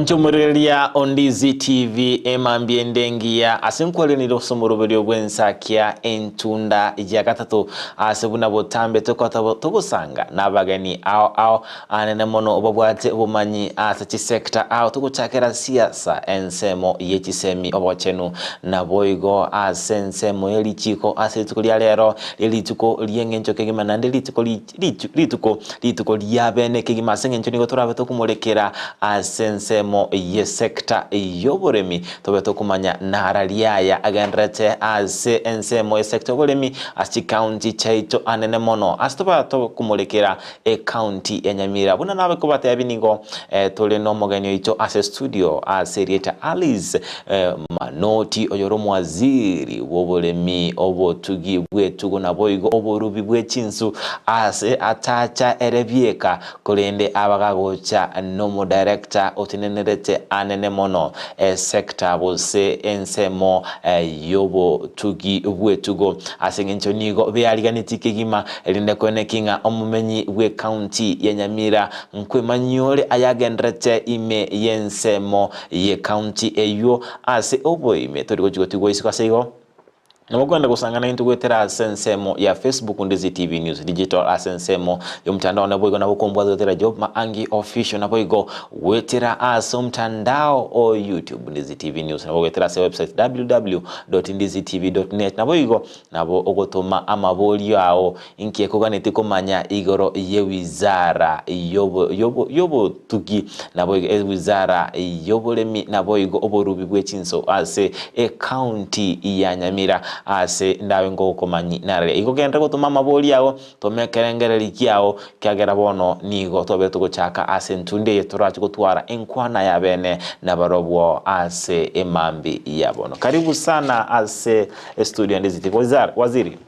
Mwanche omorereria o Ndizi TV emambia ende engiya ase nkwarenire ase omoroberio bw'ensakia entunda ya gatato ase buna botambe tokoba togosanga nabageni ao ao anene mono babwate obomanyi ase chisector ao togochakera siasa ensemo ye chisemi obochenu naboigo ase ensemo ye richiko ase rituko ria rero rituko rieng'encho kegima naende rituko Rituko, rituko ria bene kegima ase engencho nigo torabe tokomorekera ase ensemo y'esector y'oboremi, tobe tokomanya nara riaya agendererete ase ensemo y'esector y'oboremi ase chicounty chiaito anene mono ase toba tokomorekera ecounty ya Nyamira. Buna nabe kobatebia nigo tore nomogeni oito ase studio ase erieta Alice Manoti oyore omwaziri bw'oboremi, obotugi bw'etugo naboigo oborubi bwe chinsu ase atacha ere bieka, korende abagagocha nomodirector otenenerete anene mono esector gose ensemo y'obotugi bw'etugo ase engencho nigo beariganetie kegima erinde koeneki ng'a omomenyi bw'ecounty ya Nyamira nkwemanyia ore ayagenderete ime y'ensemo y'ecounty eyio ase oboime tori gochia gotigwa isiko ase igo. Nabo kwenda gosangana intwe goetera ase ensemo ya Facebook Ndizi TV News Digital ase ensemo y'omotandao naboigo nabo kombwate goetera Job Maangi Official naboigo goetera ase omotandao o YouTube Ndizi TV News nabo goetera ase website www.ndizitv.net naboigo nabo ogotoma amaborio ao Inki ekoganetie komanya igoro y'ewizara y'obotugi, naboigo ewizara y'oboremi, naboigo oborubi bwe chinso ase ecounty ya Nyamira ase ndabe ngogokomanyi nararia. Igo genderera gotoma amabori ao, toma ekerengererio kiao, kiagera bono nigo twabete togochaka ase entundi eye torache gotwara enkwana ya bene nabarobwo ase emambi ya bono. Karibu sana ase estudio ya Ndizi TV. Waziri.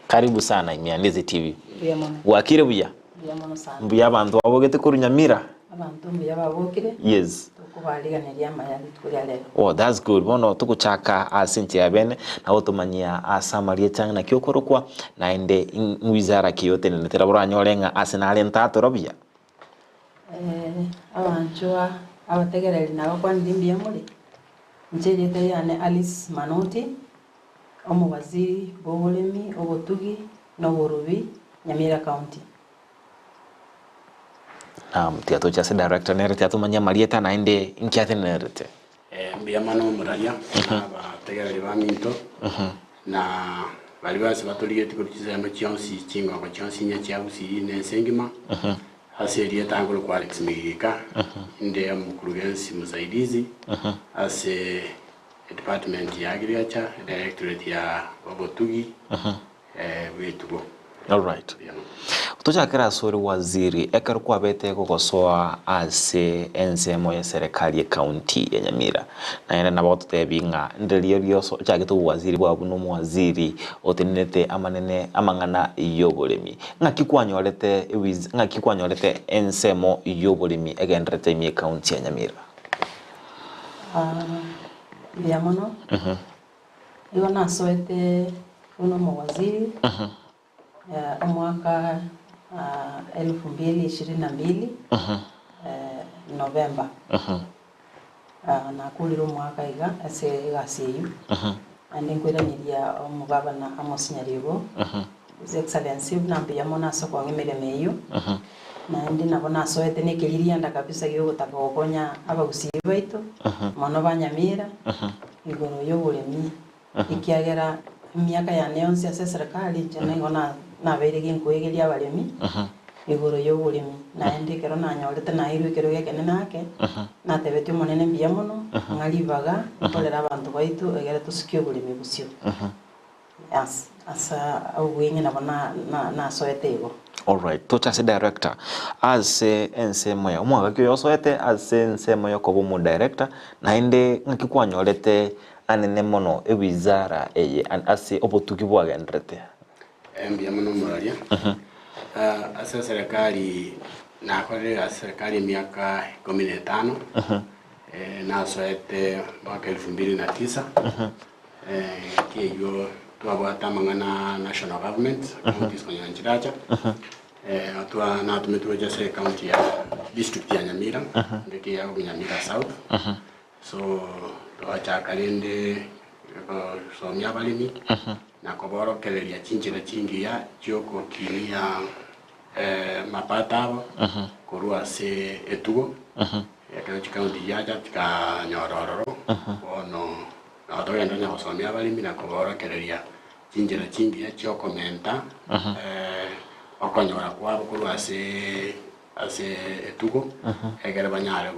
Karibu sana ime ya Ndizi TV. Mbuya mono. Bwakire buya? Mbuya mono sana. Mbuya abanto babogete korwa Nyamira? Abanto mbuya babokire. Yes. Tokobariganeria amaya rituko ria rero. Oh, that's good. Bono togochaka ase enchera ya bene, nabo tomanyia ase amarieta naki okorokwa, naende wizara ki otenenete nabo oranyore ng'a ase nare ntatore buya. Eh, abanchwa abategereri nabakwanire mbuya more, inche erieta riane Alice Manoti. Omowaziri bw'oboremi, obotugi, na oborubi, Nyamira County. Naam, tiga toche ase director nere tiga tomanye amarieta naende inki atenenerete. Mbuya mono omoraria na abategereri baminto, na baria bonsi batorigetie korwa chinsemo chionsi chingongo chionsi inye chia Gusii na ense engima, ase erieta nkorokwa Alex Migika, inde omokurugensi mosaidizi ase Edepartment ya Agriculture, Directorate ya obotugi bw'etugo. Alright. Tochakere ase ore waziri, ekero kwabete gogosoa ase ensemo ya serikali ecounty ya Nyamira, naende nabo ototebi ng'a ndiria rioso ochagete obowaziri bwao buna omowaziri otenenete amanene amang'ana y'oboremi. Ng'aki kwanyorete ewiz ng'aki kwanyorete ensemo y'oboremi egendererete ime ecounty ya Nyamira? Mbuya mono, nigo nasoete buna omowaziri omwaka elfu mbili ishirini na mbili November. Nakorire omwaka iga ase egasi eyio, naende nkoiraneria omogabana Amos Nyaribo, His Excellency buna mbuya mono ase okong'a emeremo eyio. Naende nabo nasoete nekeririanda kabisa giogotaka gokonya abagusii baito, mono ba Nyamira, igoro y'oboremi, ekiagera emiaka yane yonsi ase eserekari inche nigo nabeire ginkoegeria abaremi igoro y'oboremi. Naende ekero nanyorete nairwe ekerogo ekenene ake, natebetie Omonene mbuya mono, ng'a ribaga nkorere abanto baito egere tosukie oboremi bosio. As ase obweng'e nabo na na nasoete igo. Alright, toche ase director. Ase ensemo ya omwaka ki oyo osoete ase ensemo ya okoba omodirector, naende ng'aki kwanyorete anene mono ewizara eye ase obotugi bwagenderete? Mbuya mono omoraria. Ase eserekari nakorire egasi eserekari emiaka ikomi na etano, nasoete mwaka elfu mbili na tisa. Engaki eyio twabwate amang'ana a national government, counties konya nchiracha. Twa natumetwe gocha ase ecounty ya district ya Nyamira, ngaki ya Nyamira South. So twachaka rende gosomia abaremi na koborokereria chinchera chingiya chiogokinia mapato abo korwa ase etugo. Ekero chicounty chiacha chikanyora ororo, bono nabo togenda onye gosomia abaremi na koborokereria chinchera chingiya chiokomenta okonyora kwabo korwa ase ase etugo, ekero banyare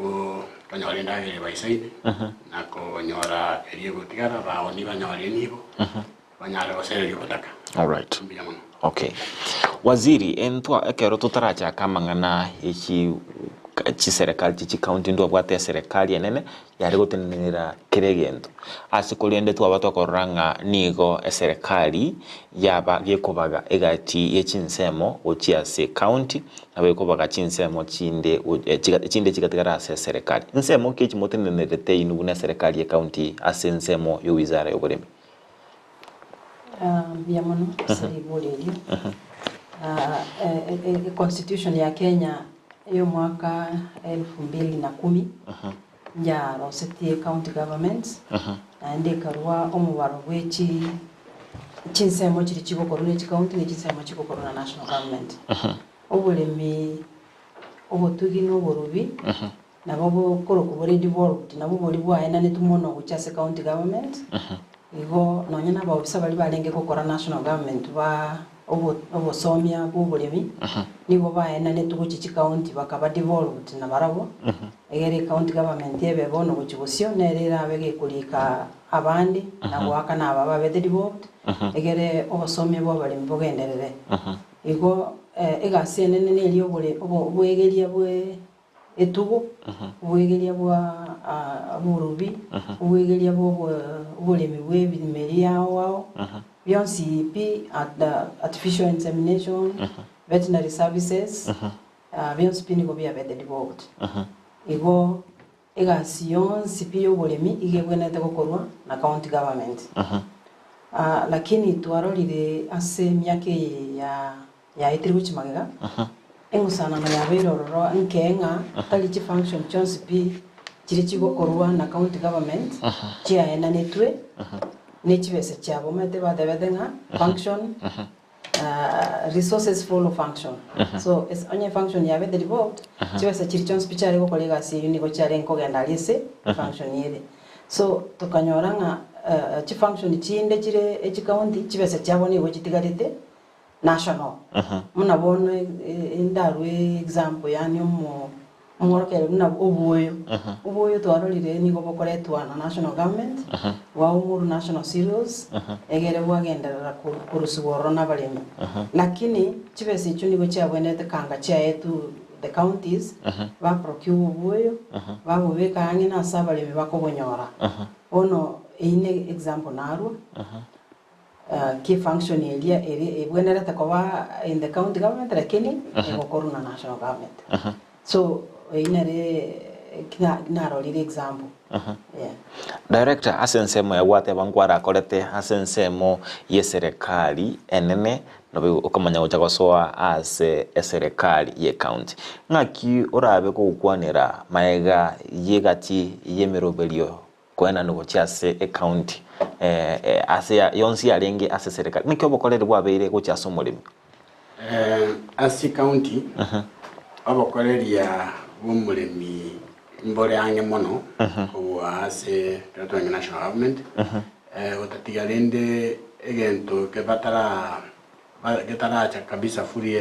konyora endagera ebaisaine, na konyora eria egotigara baoni banyore enibo, banyare gosereria obotaka. Alright. Mbuya mono. Okay. Waziri, entwa ekero totarachaka amang'ana echi chiserekari chi chicounty ntwabwate eserekari enene yare gotenenera kera egento. Ase korende twaba tokorora ng'a nigo eserekari yaba gekobaga egati ye chinsemo gochia ase ecounty, nabo ekobaga chinsemo chinde chinde chigatigara ase eserekari. Nsemo ki echi motenenerete inwe buna eserekari ye county ase ensemo ya wizara ya oboremi? Mbuya mono ase ribori erio. Econstitution ya Kenya ya omwaka elfu mbili na kumi nyarosetie county governments naende ekarwa omobaro bwe chinsemo chiria chigokorwa ne chicounty ne chinsemo chigokorwa na national government. Oboremi, obotugi na oborubi nabo bokorokwa bore devolved nabo boria bwaenanetwe mono gochia ase county government. Igo nonya na abaofisa baria barenge gokora national government ba obosomia bwa oboremi nigo baenanetwe gochia chicounty bakaba devolved nabarabwo, egere ecounty government ebe bono gochia bosio nere erabe gekorika abande na goakana aba babete devolved, egere obosomia bwa oboremi bogenderere. Igo egasi enene neria obore obwegeria bwe etugo, obwegeria bwa oborubi, obwegeria bwa oboremi bwa ebimeri ao ao, bionsi pi artificial insemination, veterinary services, bionsi pi nigo biabete devolved. Igo egasi yonsi pi ya oboremi iga ebwenerete gokorwa na county government. Lakini twarorire ase emiaka eye ya yaetire gochia magega, eng'usanano yabeire ororo nke ng'a tari chifunction chionsi pi chiria chigokorwa na county government chiaenanetwe ne chibesa chiabo. Omanyete batebete ng'a function resources follow function. So onye function yabete devolved, chibesa chiria chionsi pi chiare gokora egasi eyio nigo chiarenge kogenda aria ase efunction ere. So tokanyora ng'a chifunction chinde chire echicounty chibesa chiabo nigo chitigarete national. Buna bono ndarue example yaani omo omworokereria buna obwoyo. Obwoyo twarorire nigo bokoretwa na national government, bwaumorwa national cereals, egere bwagenderera korusigwa ororo na abaremi. Lakini chibesa echio nigo chiabwenerete kanga chiaetwe the counties, ba procure obwoyo, babobeka ang'e na ase abaremi bakobonyora. Bono eyio ne example narwa. Ki function eria ere ebwenerete koba in the county government lakini egokorwa na national government. So eyio nere narorire example yeah. Director, ase ensemo ya gwateba nkwarakorete ase ensemo y'eserekari enene nabo okamanya gocha gosoa ase eserekari y'ecounty. Ng'aki orabe kogokwanera maega y'egati y'emeroberio Koenana gochia ase ecounty ase yonsi yarenge ase eserekari. Naki obokoreri bwabeire gochia ase omoremi? Ase ecounty obokoreria bwa omoremi mbore ang'e mono kobua ase ekero twarenge national government, gotatiga rende egento kebatara getaracha kabisa fully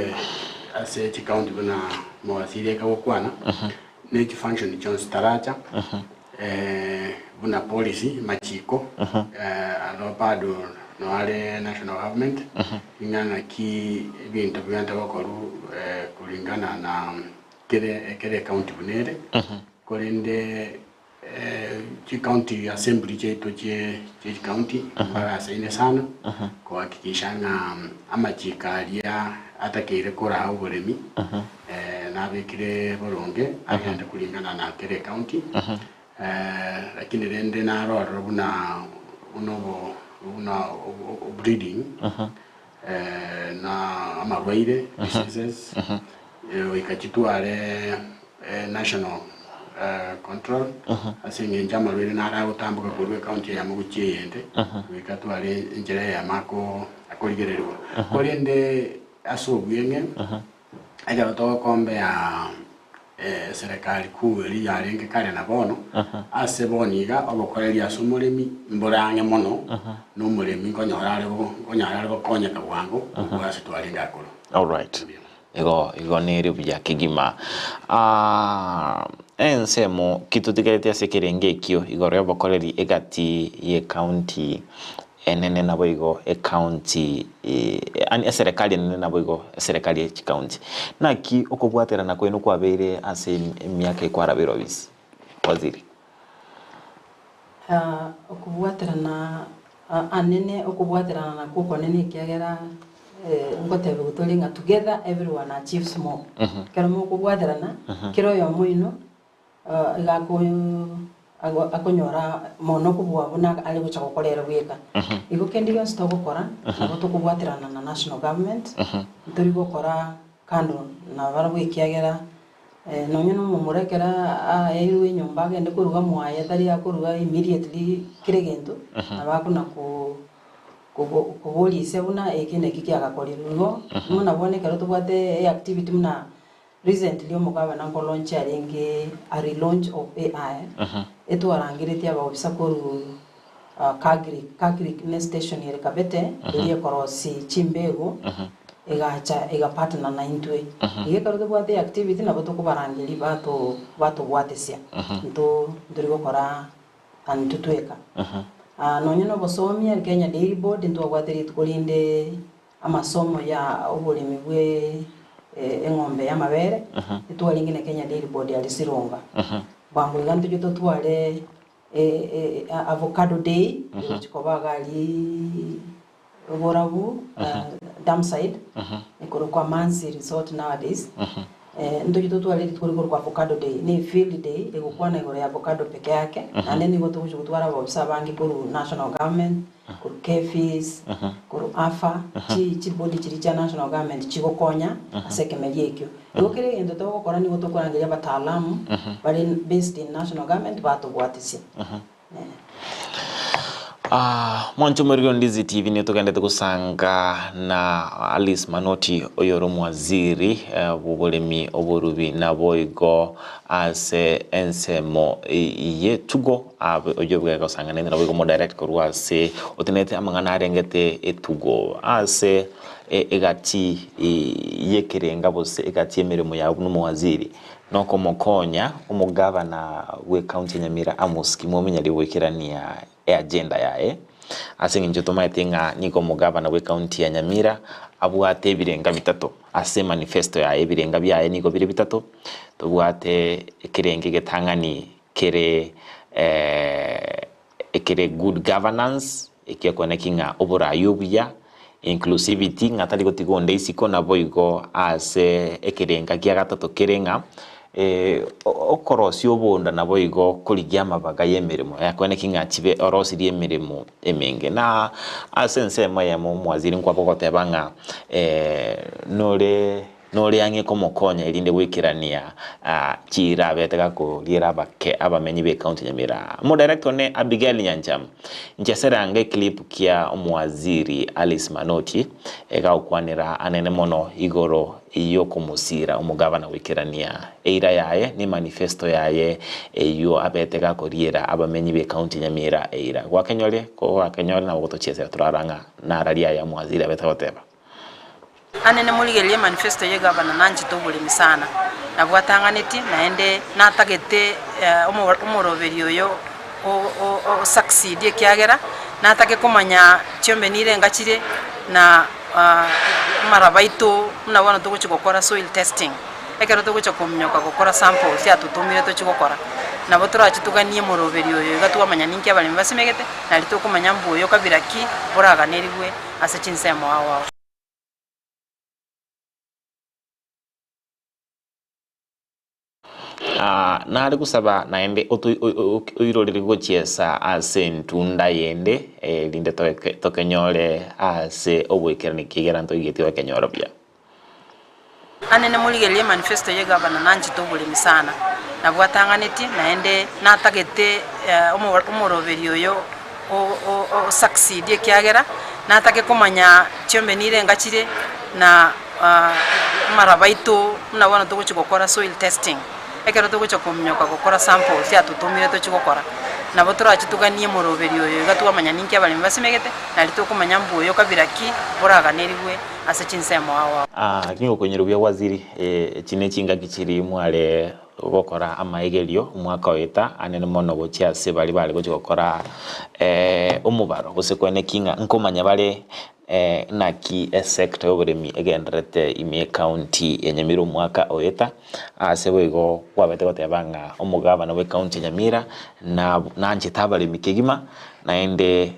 ase chicounty buna omowaziri ekagokwana, ne chifunction chionsi taracha, buna policy, amachiko, aro bado no are national government, ng'a naki ebinto bigente gokorwa kulingana na kere ekere ecounty buna ere, korende Chicounty assembly chiaito chie chicounty mbarasaine sana kohakikisha ng'a amachiko aria atakeire koraa oboremi nabekire boronge agende kulingana na kera ecounty lakini rende naro ororo buna buna obo buna breeding. na amarwaire, diseases, goika chitware national control ase eng'encho amarwaire naro agotamboka korwa ecounty eyemo gochia eyende, goika atware enchera eyemo ako akorigereriwa. Korende ase obweng'e, ekero togokombea eserekari kuu eria yarenge kare na bono, ase bono iga obokoreri ase omoremi mbore ang'e mono, na omoremi nkonyora are nkonyora are gokonyeka bwango kobua ase twarenge akoro. Alright. Igo igo nere buya kegima. Ah, ensemo ki totigareti ase ekerengo ekio igoro y'obokoreri egati y'ecounty enene naboigo ecounty yaani eserekari enene naboigo eserekari ye chicounty. Naki okobwaterana kwaino kwabeire ase emiaka ekwarabire obisi, waziri? Okobwaterana anene, okobwaterana nakwo okonene ekiagera ngotebiwa tore ng'a together everyone achieves more. Ekero mokobwaterana, kera oyomo oino iga akonyora mono kobua buna are gocha gokora ere bweka. Igo kende gionsi togokora, nabo tokobwaterana na national government, ntori gokora kando nabarabwo ekiagera Nonya nomomura ekero aeirwe enyomba agende koruga mwaye tari akoruga immediately kera egento, nabo akona koboria ise buna eke naki kiagakorirwe. Igo buna bono ekero tobwate eactivity buna recently omogabana nkolaunch arenge a relaunch of AI, etwarangeretie abaofisa korwa Kagrik, Kagrik ne station ere Kabete eria ekorosi chimbegu egacha ega partner naintwe. Iga ekero tobwate eactivity nabo tokobarangeria bato batobwatesia nto ntori gokora and tweka. Nonye na obosomi Kenya Dairy Board ntwabwate rituko rinde amasomo ya oboremi bwe eng'ombe y'amabere ntwarenge na Kenya Dairy Board aria Sironga. Bwango iga ntoche totware Avocado day egochi koba iga aria oborabu Damside ekorokwa Mansi resort nowadays ntoche totware rituko rikorokwa avocado day ne efield day egokwana igoro ya avocado peke yake naende nigo togochi gotwara abaofisa abange korwa national government korwa KEPHIS korwa AFA chibody chiria chia national government chigokonya ase ekemeria ekio. Igo kera egento togokora nigo tokorangeria abataalamu bare based in national government batobwatisia. Mwanche omoriri o Ndizi TV nigo togendete gosanga na Alice Manoti oyore omwaziri bw'oboremi oborubi naboigo ase ensemo y'etugo abe oyio bwega gosanga naende naboigo omodirect korwa ase otenenete amang'ana arengete etugo ase Egati y'ekerenga gose egati y'emeremo yao buna omowaziri nokomokonya omogabana bw'ecounty ya Nyamira Amos Kimwemi Nyaribo goikerania eagenda yaye ase eng'encho tomaete ng'a nigo omogabana bw'ecounty ya Nyamira abwate ebirenga bitato ase emanifesto yaye ebirenga biaye nigo bire bitato tobwate ekerenga egetang'ani kere ekere good governance Ekiakwana ki ng'a oboraai obuya, inclusivity, ng'a tari gotiga onde isiko, naboigo ase ekerenga gia gatato kere ng'a okorosia obonda naboigo korigia amabaga y'emeremo. Ekiakwana ki ng'a chibe orosirie emeremo emenge. Na ase ensemo eyemo omwaziri nkwaba ogoteba ng'a nore. Nore ang'e komokonya erinde goikerania chiira abete gakoriera abake abamenyi b'ecounty ya Nyamira. Omodirector one Abigail Nyancham ncheseranga eclip kia omowaziri Alice Manoti egagokwanera anene mono igoro yokomosira omogabana goikerania eira yaye ne manifesto yaye eyio abete gakoriera abamenyi b'ecounty ya Nyamira eira. Gwakenyore korakenyore nabo gotochiesera torara ng'a nararia aya omowaziri abete goteba. Ane nimorigererie emanifesto y'egavana nanchete oboremi sana, nabwo atang'anetie naende natagete omoroberi oyo o succeed ekiagera natake komanya chiombe nirenga chire na amaraba aito buna bono togochia gokora soil testing. Ekero togochia kominyoka gokora samples atotomire tochie gokora, nabo torache toganie omoroberi oyo iga twamanya ninki abaremi basimegete, nari tokomanya mbuya kabira ki boraganerigwe ase chinsemo ao ao. Nare gosaba naende oirorere gochiesa ase entunda yende, erinde tokenyore ase oboikeranu ekiagera ntoigeti gokenyora buya. Ane nimorigererie emanifesto ye gavana nanchete oboremi sana, nabwo atang'anetie naende natagete omoroberi oyo o succeed ekiagera natake komanya chiombe nirenga chire na amaraba aito buna bono togochia gokora soil testing. Ekero togochia kominyoka gokora samples atotomire tochie gokora, nabo torache toganie omoroberi oyo iga twamanya ninki abaremi basimegete, nario tokomanya mbu oyo kabira ki boraganerigwe ase chinsemo ao ao. Lakini gokonyora buya waziri, echi ne chingaki chiria mware gokora amaegerio omwaka oeta anene mono gochia ase baria bare gochia gokora omobaro gose kweneki ng'a nkomanya bare Naki esector y'oboremi egendererete ime y'ecounty ya Nyamira omwaka oeta, ase boigo kwabete goteba ng'a omogabana bw'ecounty ya Nyamira nanchete abaremi kegima naende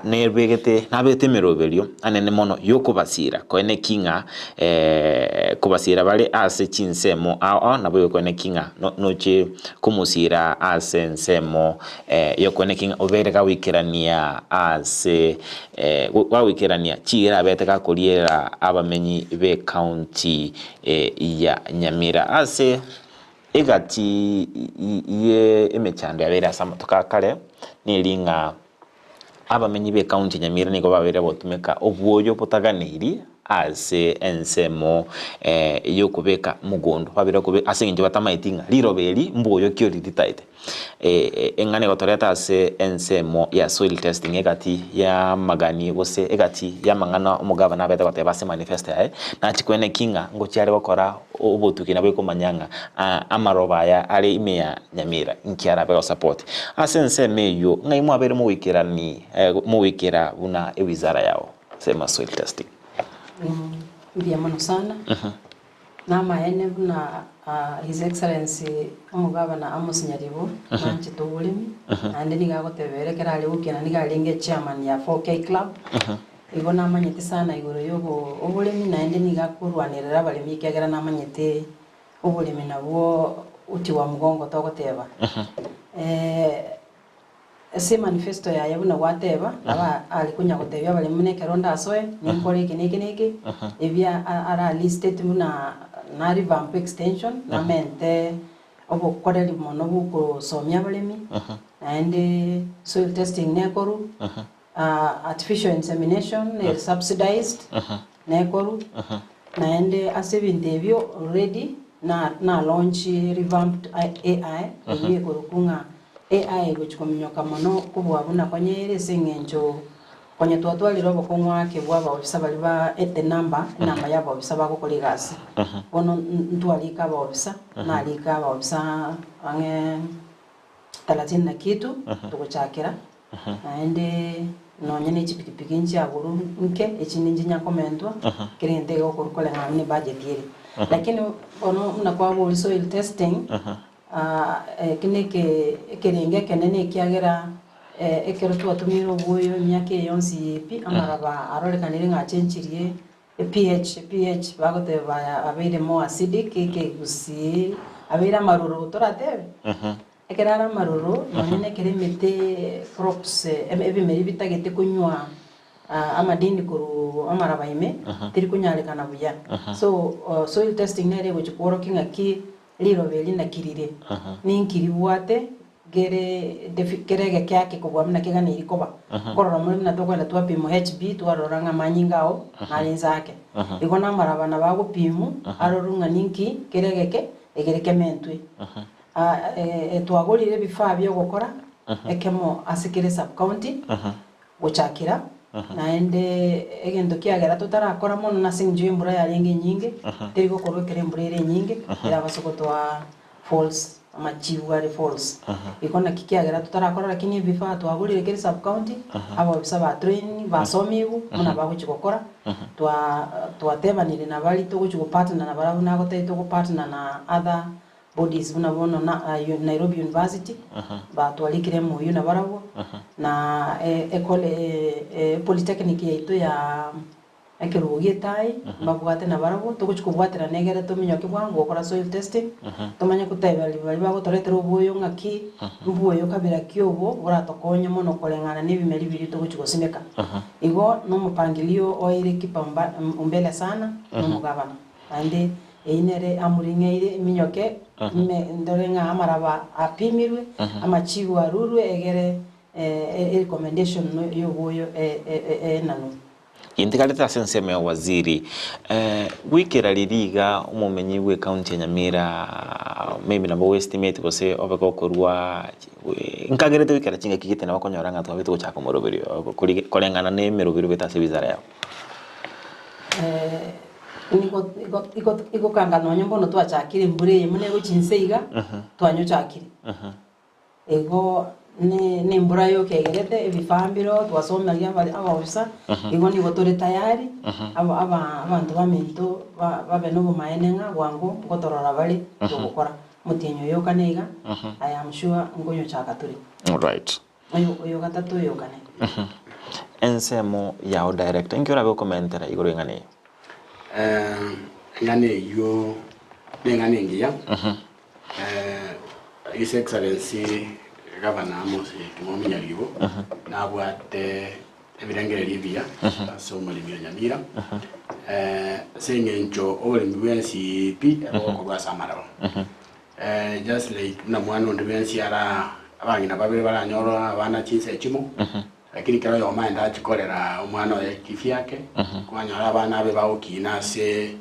nebegete nabegete emeroberio anene mono yokobasira koeneki ng'a kobasira bare ase chinsemo ao ao naboigo koeneki ng'a noche komosira ase ensemo Y'okoeneki ng'a obeire gagoikerania ase gagoikerania chiira abete gakoriera abamenyi b'ecounty ya Nyamira. Ase egati ye emechando yabeire ase amatuko a kare, neri ng'a abamenyi b'ecounty ya Nyamira nigo babeire gotumeka obwoyo botaganeiri ase ensemo y'okobeka mogondo, babeire ase eng'encho batamaeti ng'a riroba eri mboyo ki ori ritaete. Eng'ana egotoreta ase ensemo ya soil testing egati y'amagani gose egati y'amang'ana omogabana abete goteba ase manifesto yaye, nachie koeneki ng'a ngochia are gokora obotuki nabo ekomanya ng'a amaroba aya are ime ya Nyamira nki arabe gosupport. Ase ensemo eyio ng'ai mwabeire mogoikerani mogoikera buna ewizara yao ase ma soil testing? Mbuya mono sana. Namaene buna His Excellency Omogabana Amos Nyaribo nanchete oboremi, naende nigo agoteba ere ekero are gokina nigo arenge echairman ya 4K Club, igo namanyete sana igoro ya oboremi naende nigo akorwanerera abaremi ekiagera namanyete oboremi nabwo uti wa mgongo togoteba. Ase emanifesto yaye buna gwateba, nabo are konya gotebia abaremi buna ekero ndasoe, ninkore eke na eke na eke, ebia ara listed buna na revamp extension, namente obokoreri mono bw'okosomia abaremi, naende soil testing nekorwa, artificial insemination ere subsidized nekorwa, naende ase ebinto ebio already na na launch revamped AI, eyio ekorokwa ng'a AI egochia kominyoka mono kobua buna konya ere ase eng'encho konya twatwarire obokong'u ake bwa abaofisa baria ba the number, enamba ya abaofisa bagokora egasi. Bono ntwarika abaofisa, narika abaofisa ang'e thelathini na kitu togochakera, naende nonye ne chipikipiki nchiagorwa nke, echinde nchinya komentwa, kera egento egegokorwa koreng'ana buna ebudget ere. Lakini bono buna kwaboria soil testing, Eki neke ekerengo ekenene ekiagera ekero twatumire obwoyo emiaka eye yonsi pi, amaraba arorekanire ng'a achenchirie ePH, pH bagoteba abeire more acidic, ekegusii, abeire amaroro toratebe? Ekero are amaroro, nonye na ekero emete crops ebimeri bitagete konywa amadini korwa amaraba ime, teri konyarekana buya. So soil testing nere egochia kworokia ng'aki Riroba eri naki rire? Ninki ribwate kere kere egeke ake kobua buna keganeiri koba? Nkorora more buna tokogenda twapimwa HB twarora ng'a amanyinga ao nare inse ake. Igo namaraba nabo agopimu arorwe ng'a ninki kere egeke egere kementwe. Twagorire ebifaa biogokora ekemo ase kere sub county gochakera, naende egento kiagera totarakora mono nase eng'encho y'embura yarenge enyinge, teri gokorwa ekero embura ere enyinge, erabase gotoa false amachibu are false. Igo naki kiagera totarakora lakini ebifaa twagorire kere sub county, abaofisa ba train basomigwe buna bagochia gokora, twa twatebanire nabaria togochia gopartner nabarabwo nagotebia togopartner na other bodies buna bono na Nairobi University, batwarikire MOU nabarabwo, na ecole polytechnic yaito ya. Ekerubo gi'etaai mbabwate nabarabwo, togochia kobwaterana egere tominyoke bwango gokora soil testing, tomanye kotebereria baria bagotoretera oboyo ng'aki mboyo kabira ki obo boratokonye mono koreng'ana na ebimeri biria togochia gosimeka. Igo na omopangilio oeire kipaumbele mbele sana na omogabana. Naende eyio nere amoring'eire eminyoke ime ndore ng'a amaraba apimirwe, amachibu arurwe egere erecommendation y'oboyo eenanwe. Intigarete ase ensemo ya waziri, goikera riria iga omomenyi bw'ecounty ya Nyamira maybe nabo oestimate gose obe gokorwa nkagerete goikera chingaki gete nabo okonyora ng'a twabete gochaka omoroberio koreng'ana na emeroberio obete ase ewizara yao. Nigo igo igo igokanga nonye mbono twachakire embura eye buna egochia inse iga, twanyochakire. Igo ne nembura yoka egerete ebifaa mbireo twasomeria abare abaofisa, igo nigo tore tayari, aba aba abanto baminto ba babe na obomaene ng'a bwango ngotorora bare togokora. Omotienyi oyo okane iga, I am sure nkonyochaka tore. Alright. Oyo oyo gatato oyo okane. Ensemo yao director, inki orabe okomentera igoro y'eng'ana eye? Eng'ana eyio neng'ana engiya. His Excellency Gavana Amos Kimombi Nyaribo nabwate ebirengererio ebiya ase omoremi o Nyamira ase eng'encho oboremi bwensi pi ebogokorwa ase amaraba. Just like buna mwana onde bwensi ara abang'ina babere baranyore abana chinsa echimo, lakini kera oyomo aende achie korera omwana oye kivyake, kwanyora abana abe bagokina ase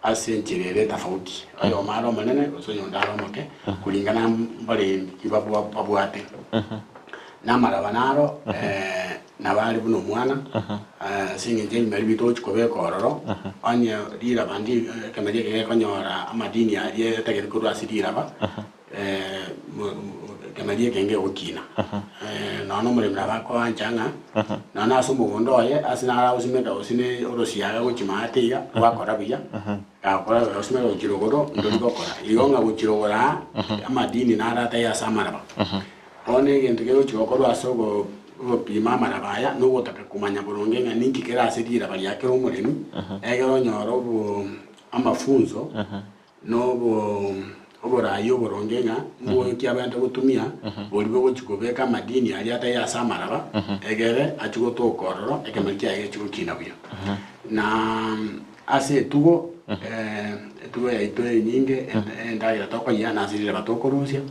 Ase enchera ere etafauti, oyomo are omonene gose oyonde are omoke, kuringana mbarendi ki babwate. Namaraba naro nabo are buna omwana, ase eng'encho ebimeri biaito ogochia kobeka ororo, onye riraba ndi ekemeri eke gekonyora amadini aria etagete korwa ase riraba, Ekemeri eke ngegokina, nonya na omoremi nabo akoancha ng'a nonya na ase omogondo oye ase naro agosimeka gose ne orosiaga gochia maate iga, rwakora buya, gakora gosimeka gochia rogoro ndori gokora. Igo ng'a gochia rogoro aa, amadini naro ataiyo ase amaraba. Bono egento kegochia gokorwa ase ogo ogopima amaraba aya, na ogotaka komanya boronge ng'a ninki kere ase riraba ria kera omoremi, egere onyore obo amafunzo. Noboraai oboronge ng'a mboyokia abande gotumia boria bogochia kobeka amadini aria atari ase amaraba, egere achie gotoka ororo, ekemeri kiaye gechie gokina buya. Na ase etugo, etugo yaito enyinge, endagera tokoyia nase riraba tokorusia,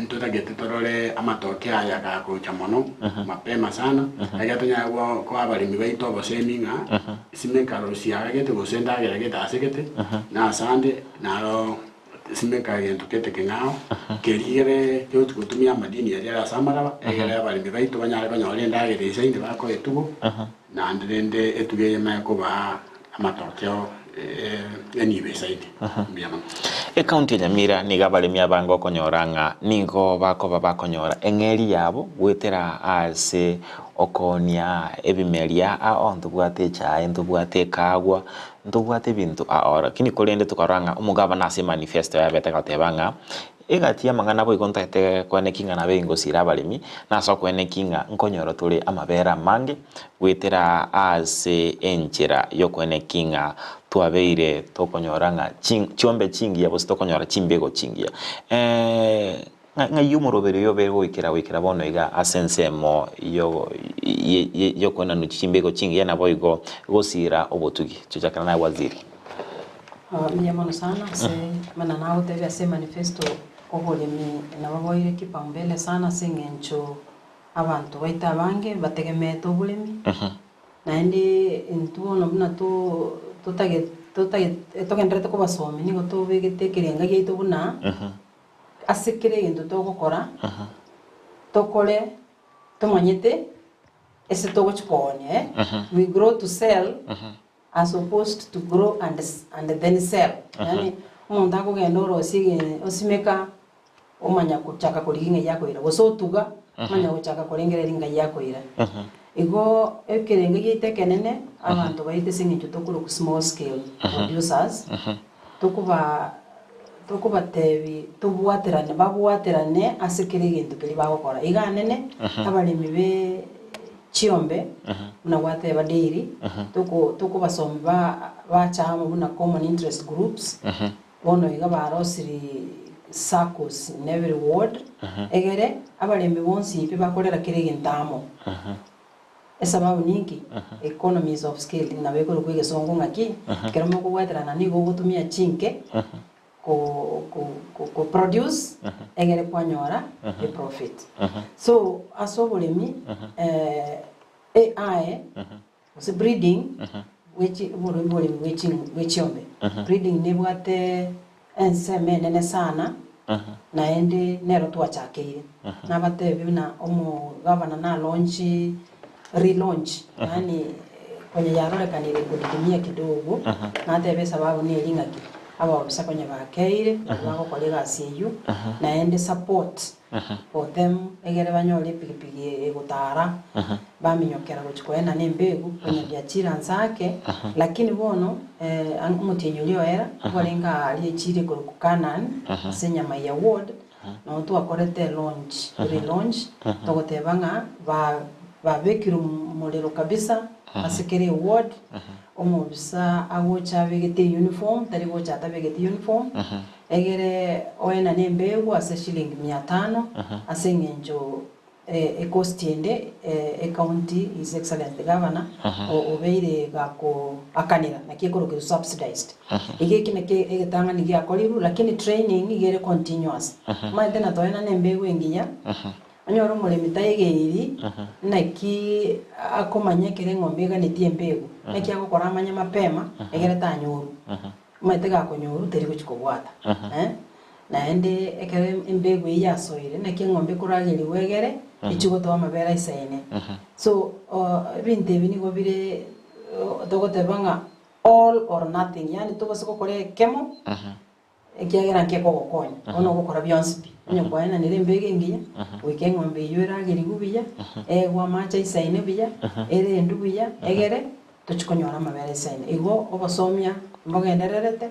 Ntotagete torore amatoke aya gagocha mono mapema sana, ekero tonyare koa abaremi baito obosemi ng'a simeka rosia gete gose endagera gete ase gete, na asande naro simeka egento gete keng'ao, keria kere kegochi gotumia amadini aria are ase amaraba, egere abaremi baito banyare konyora endagera eisaine bakoa etugo, naende rende etugo eye emanye kobaa Amatokeo enibo esaine. Mbuya mono. Ekaunti ya Nyamira nigo abaremi abange okonyora ng'a nigo bakoba bakonyora eng'eri yabo goetera ase okoonia ebimeria ao ntobwate echae, ntobwate ekagwa, ntobwate ebinto ao lakini korende tokarora ng'a omogabana ase emanifesto yabete agoteba ng'a Egati y'amang'ana boigo ntagete koeneki ng'a nabe ingosira abaremi, na ase okoeneki ng'a nkonyora tore amabere amange goetera ase enchera y'okoeneki ng'a twabeire tokonyora ng'a chiombe chingiya gose tokonyora chimbego chingiya. Ng'ai omoroberi oyo obeire goikera goikera bono iga ase ensemo y'okoenanwa chimbego chingiya naboigo gosira obotugi? Tochakera naye Waziri. Mbuya mono sana ase buna nagotebia ase emanifesto oboremi nabo boire kipaumbele sana ase eng'encho abanto baito abange bategemeete oboremi, naende intwe bono buna to totage totage togendererete kobasomia nigo tobegete ekerenga giaito buna ase kera egento togokora, tokore tomanyete ase togochi koonia eh, we grow to sell. As opposed to grow and and then sell yaani omonto akogenda orosie ege osimeka omanya gochaka korigia ng'ai akoira gose otuga omanya gochaka korengereria ng'ai akoira. Igo ekerengo giaito ekenene abanto baito ase eng'encho tokorokwa small scale producers tokoba tokobatebi tobwaterane babwaterane ase kera egento keria bagokora. Iga anene abaremi be. Chiombe, buna gwateba dairy, toko tokobasomi ba bacha amo buna common interest groups, bono iga barosiri saccos in every ward, egere abaremi bonsi pi bakorera kera egento amo. Esababu ninki? Economies of scale nabo ekorokwa egesongo ng'aki, ekero mokobwaterana nigo ogotumia chinke ko ko ko ko produce egere kwanyora eprofit. So ase oboremi AI gose breeding bwechi oboremi boremi bwe ching bwe chiombe. Breeding nebwate ensemo enene sana naende nero twachakeire. Nabatebi buna omogavana na launch relaunch yaani konya yarorekanire kudidimia kidogo, natebe esababu neri ng'aki, abaofisa konya bakeire, nabo bagokora egasi eywo, naende support for them egere banyore epikipiki egotara, baminyokera gochia koenana embegu, konya biachire anse ake, lakini bono omotienyi oria oera, nkwarenge aaria echiro ekorokwa Canaan, ase Nyamaiya ward, Nabo twakorete launch, relaunch, togoteba ng'a ba babekire omorero kabisa ase kera eward, omobisa agocha abegete euniform, tari gocha atabegeti uniform, egere oenane embegu ase shilingi mia tano, ase eng'encho ecost ende ecounty his excellency the governor obeire gakoakanera naki ekorokire subsidized. Iga eki nakio egetang'ani giakorirwe lakini training iga ere continuous. Omanyete na toenane embegu engiya, onyore omoremi taigeiri naki akomanya ekero eng'ombe eganetie embegu, naki agokora amanye mapema egere tanyorwa. Omanyete gakonyorwa teri gochia kobwata Naende ekero embegu eyio yasoire, naki eng'ombe ekoragerigwa egere echie gotoa amabere aisaine. So ebinto ebi nigo bire togoteba ng'a all or nothing, yaani tobase gokora ekemo ekiagera nkekogokonya, bono ogokora bionsi pi. Onye kwaenanire embegu engiya, goika eng'ombe eyio eragerigwe buya, eegwe amache aisaine buya, erendwe buya, egere Tochia konyora amabere aisaine. Igo obosomia mbogendererete,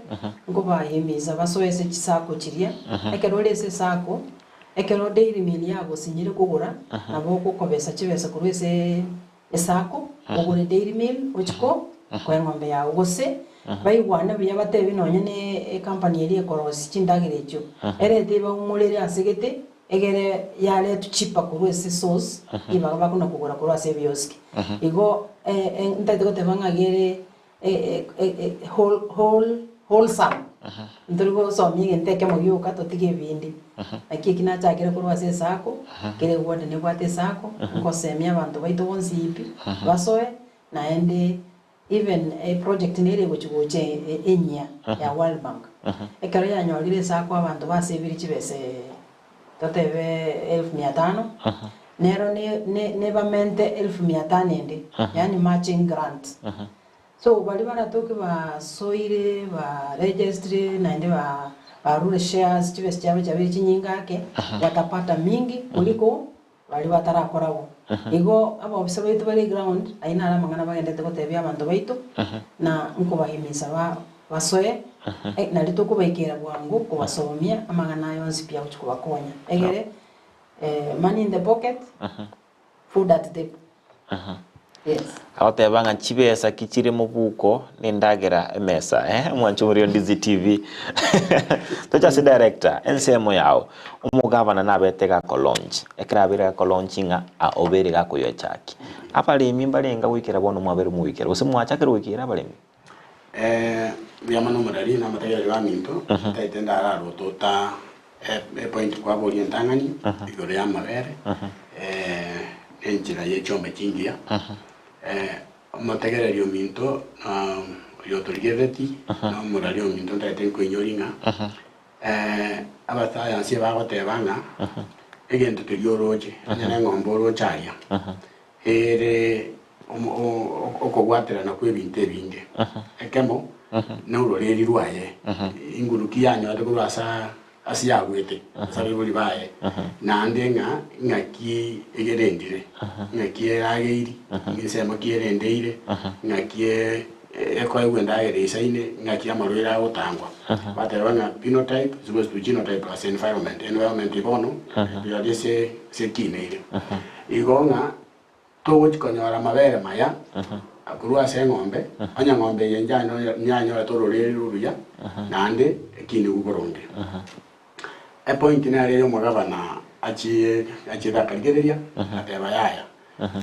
nkobayemisa basoe ase chisako chiria. Ekero ore ase esako, ekero dairy meal yagosinyire kogora, nabo ogokobesa chibesa korwa ase esako, ogore dairy meal ochie ko koa eng'ombe yago. Gose baigwane buya batebie nonye ne ecompany eria ekorosia chindagera echio, erete ebaumorere ase gete, Egere yaretwe chipa korwa ase source ribaga bakona kogora korwa ase ebioski. Igo ntagete goteba ng'a gere wholesome. Ntori gosomia egento ekemo gioka totige ebinde. Naki eki nachakire korwa ase esako, kera eward nebwate esako, ngosemia abanto baito bonsi pi, basoe, naende even eproject nere egochi gocha enyia ya World Bank. Ekero yanyorire esako abanto basebire chibesa totebe elfu mia tano, nero nebamente elfu mia tano ende, yaani matching grant. So baria baratoke basoire, baregistire naende barure shares chibesa chiabo chiabeire chinyinge ake, watapata mingi kuliko Baria batarakora bo. Igo abaofisa baito bare eground, ayio naro amang'ana bagenderete gotebia abanto baito, na nkobahimisa ba basoe, nario tokobaikera bwango kobasomia amang'ana aya onsi pi agochia kobakonya. Egere money in the pocket, food at table. Yes. Agoteba ng'a chibesa ki chire mobuko na endagera emesa eh omwancho omoria o Ndizi TV toche ase director ensemo yao omogavana nabete gako launch ekero abeire gako launch ng'a obeire gakoyochaki abaremi mbarenga goikera bono mwabeire mogoikera gose mwachakire goikera abaremi? Mbuya mono omoreri na amategereri baminto, ntaete ndararotota epoint kwaboria entang'ani igoro y'amabere na enchera ye chiombe chingiya. Omotegereri ominto oyo otorigerereti na omorari ominto ntaete nkoinyori ng'a abasayansi ebagoteba ng'a egento keria oroche onye na eng'ombe oroche aria Ere okobwaterana kw'ebinto ebinge. Ekemo, nororeri rwaye, inguru ki yanyorete korwa ase ase yagwete, ase abaibori baye, naende ng'a ng'aki egerendire, ng'aki erageiri, ensemo ki erendeire, ng'aki ekoegwa endagera eisaine, ng'aki amarwaire agotangwa. Bateba ng'a phenotype is equals to genotype plus environment, environment bono, rirorio ase ase ekineire. Igo ng'a. Togochi konyora amabere maya korwa ase eng'ombe, onye eng'ombe eye nyanyorete ororeri roruya, naende ekinigwe boronge. Epoint nere eye omogabana achie achiete akarigereria, agateba yaya,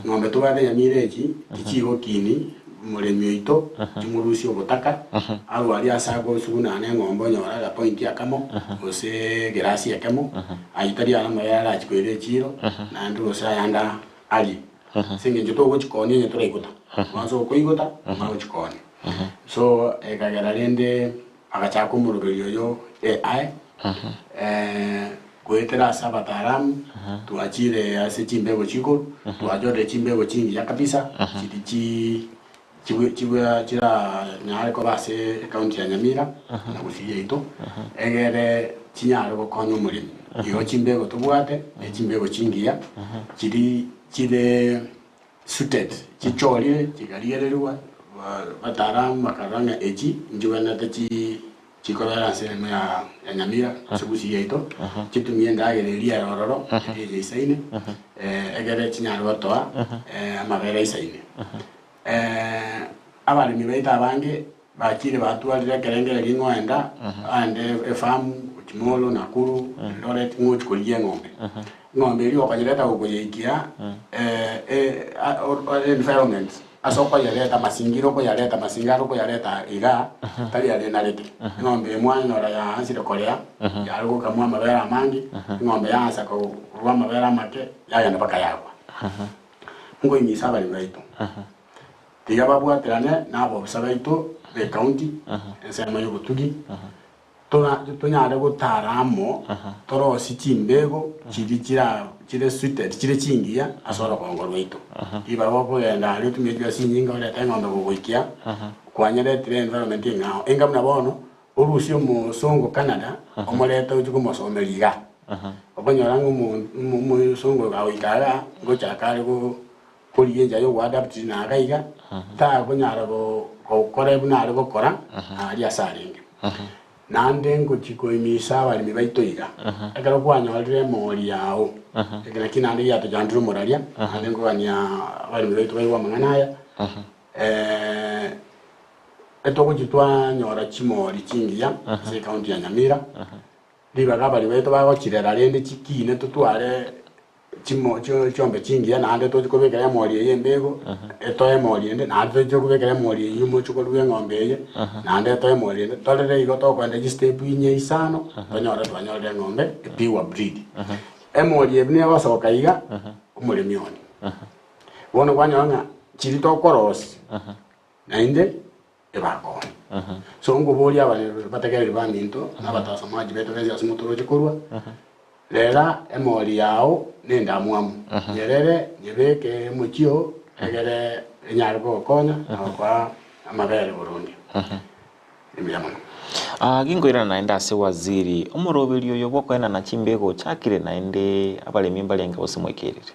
ng'ombe tobwate nyamira echi, tichigokini moremi oito, chimorusie obotaka, arwe aria ase agosugunana eng'ombe onyore agapointi akamo, gose egerasi ekemo, ayio tari are amabere arachi koira echiro, naende gose ayande arie. Ase eng'encho togochikonia onye toraigota, kwansa okoigota, omanye gochikonia. So ekagera rende agachaka omoroberio oyo AI, goetera ase abataalamu, twachire ase chimbego chikoro, twachorire chimbego chingiya kabisa, chiri chi chibwe chibwe chiranyare koba ase ecounty ya Nyamira na Gusii yaito, egere chinyare gokonya omoremi. Igo chimbego tobwate, ne chimbego chingiya, chiri chire suited, chichorire chikarigererigwa, abataalamu bakarora ng'a echi nchigwenerete chi chikobera ase ensemo ya ya Nyamira ase Gusii yaito, chitumie endagera eria ere ororo, eria eye eisaine, egere chinyare gotoa amabere aisaine. Abaremi baito abange bachire batwarire ekerengererio ng'a oenda aende efamu, Chimolo, Nakuru, Eldoret, ng'a ochie korigia eng'ombe. Eng'ombe eria okonyereta gokoyeikia environment ase okoyereta amasingira okoyareta amasinga are okoyareta igaa tari aria enarete. Eng'ombe eye mwanyora yaansire korea, yare gokamwa amabere amange, eng'ombe yaansa korwa amabere amake yagenda mpaka yakwa. Nkoimisa abaremi baito, tiga babwaterane nabobisa baito b'ecounty, ensemo y'obotugi, tora tonyare gotara amo, torosie chimbego chiria chira chire suited chire chingiya ase orogongo rwaito. Ribaga okogenda aria otumie chibesa chinyinge orete eng'ombe gogoikia, kwanyeretire environment eng'ao. Enga buna bono, orusie omosongo Canada, omorete ochie komosomeria igaa. Okonyora ng'a omosongo oyo kagoika igaa, ngochaka are korigia enchera ya ogoadapt na iga iga, takonyara gokora buna are gokora aria ase arenge. Naende ngochia koimisa abaremi baito iga, ekero kwanyorire emori yao, eke nakio naende giatochandire omoraria, naende nkogania abaremi baito baigwe amang'ana aya, etogochia twanyora chimori chingiya ase ecounty ya Nyamira. Ribaga abaremi baito bagochirera rende chikiine totware chimo chiombe chingiya naende toche kobekera emori eye embego, etoe emori ende, naende toche kobekera emori eywo moche korwa eng'ombe eye, naende etoe emori ende, torere igo tokoenda chistep inye isano, tonyore twanyorire eng'ombe epure breed. Emori eye buna egosoka iga, omoremi one. Bono kwanyora ng'a chiria tokorosia, naende ebakone. So nkoboria abategereri baminto na abatasomaji baito bensi ase motoroche korwa, rera emori yao nendamwamu, nyerere nyebeke omochie oo, egere enyare kogokonya na gokoa amabere boronge. Mbuya mono. Ah, ginkoirana naende ase waziri, omoroberi oyo bw'okoenana chimbego ochakire naende abaremi mbarenge gose mwekerire?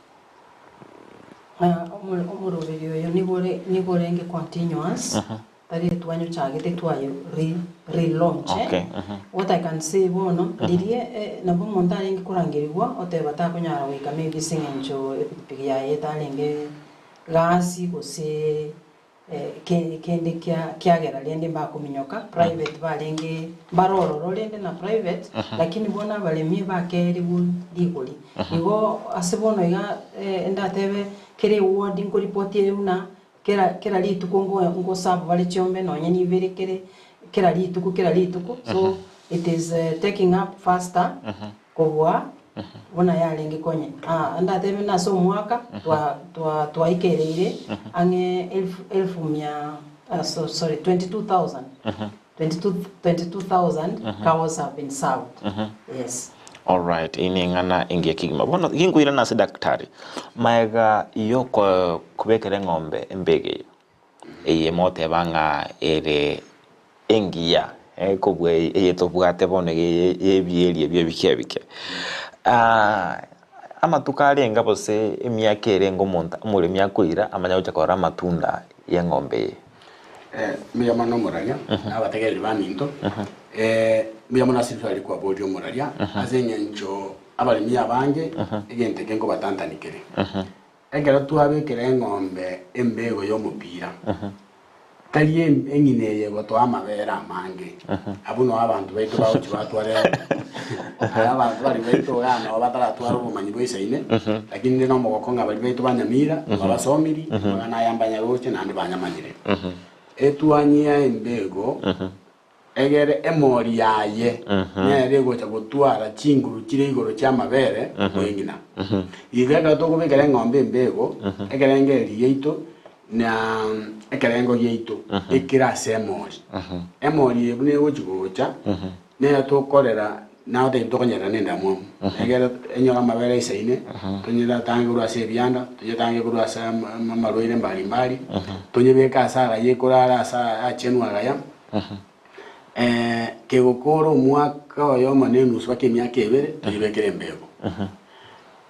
Omoroberio oyo nigo ore nigo orenge continuous, tari twanyochagete twaye re relaunch eh. Okay, What I can say bono, riria eh nabo omonto arenge korangerigwa oteba takonyara goika maybe ase eng'encho epikipiki yaye etarenge gasi gose Kende kiagera rende mbakominyoka private barenge mbare ororo rende na private lakini bono abaremi bakerigwe rigori. Igo ase bono iga ndatebe kera eward nkoripoti ere buna kera kera rituko ngoserve bare chiombe nonye nibere kere kera rituko kera rituko so it is taking up faster kobua buna yarenge konye. Aa, ndatebe buna ase omwaka twa, twa, twaikereire ang'e elfu, elfu mia, ah, so, sorry, 22,000. 22 22,000 cows have been served. Yes. Alright, eye neng'ana engiya kegima. Bono ginkoirana ase daktari, maega yoko kobekera eng'ombe embego eye, eye moteba ng'a ere engiya kobua eye tobwate bono iga eye y'ebieri ebio ebike ebike. Amatuko arenge gose emiaka erenge omonto omoremi akoira amanye gocha korora amatunda y'eng'ombe eye. Mbuya mono omoraria, na abategereri baminto, mbuya mono ase riswali kwaboria omoraria, ase eng'encho abaremi abange egento eke nkobatantanikere. Ekero twabekera eng'ombe embego y'omopira, tari eng'ina eye egotoa amabere amange, abwo noo abanto baito bagochia batware aya abanto baria baito igaa noo bataratware obomanyi boisaine, lakini inde nomogoko ng'a baria baito ba Nyamira twabasomiri, amang'ana aya mbanyaroche naende banyamanyire. Etwanyia embego Egere emori yaye nere egocha gotwara chinguru chire igoro chi'amabere bw'eng'ina. Igo ekero tokobekera eng'ombe embego, ekerengererio giaito na ekerengo giaito ekere ase emori. Emori eye buna egochi gocha, nere tokorera nagotebi tokonyerera na endamwamu, egere enyore amabere aisaine, tonyetange korwa ase ebianda, tonyetange korwa ase amarwaire mbari mbari, tonyebeke ase agaya ekorara ase achenu agaya. Kegokora omwaka oyomo na enusu mpaka emiaka ebere, toyebekere embego.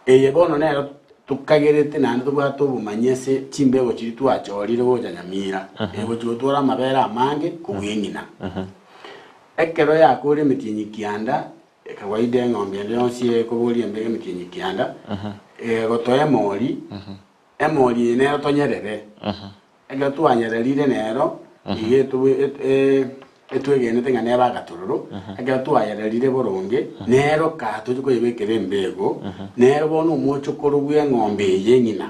Eye bono nero tokagerete naende tobwate obomanyi ase chimbego chiria twachorire gocha Nyamira, egochi gotwara amabere amange kobua eng'ina. Ekero yakorire emetienyi kianda, ekawaida eng'ombe ende yonsi ekoboria embego emetienyi kianda, egotoa emori, emori eye nero tonyerere. Ekero twanyererire nero, iga etwegenete ng'a nebe agatororo, ekero twayererire boronge, nero kaa tochia koyebekera embego, nero bono omochokoro bw'eng'ombe eye eng'ina,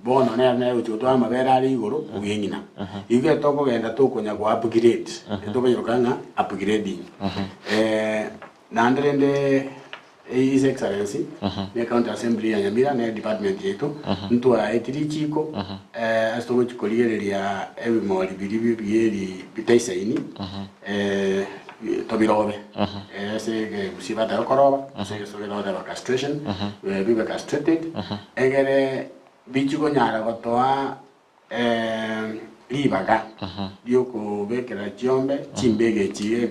bono nero nere ogochia gotwara amabere are igoro bw'eng'ina. Igo ekero tokogenda tokonya go upgrade, tokonyeroka ng'a upgrading. Naende rende His Excellency ne County Assembly ya Nyamira ne department yaito ntwaeti richiko ase togochi korigereria ebimori biria bieri bitaisaini tobirobe ase ekegusii bateba koroba ase egeswahili bagoteba castration bibe castrated egere bichi konyara gotoa Ribaga ri'okobekera chiombe chimbega echi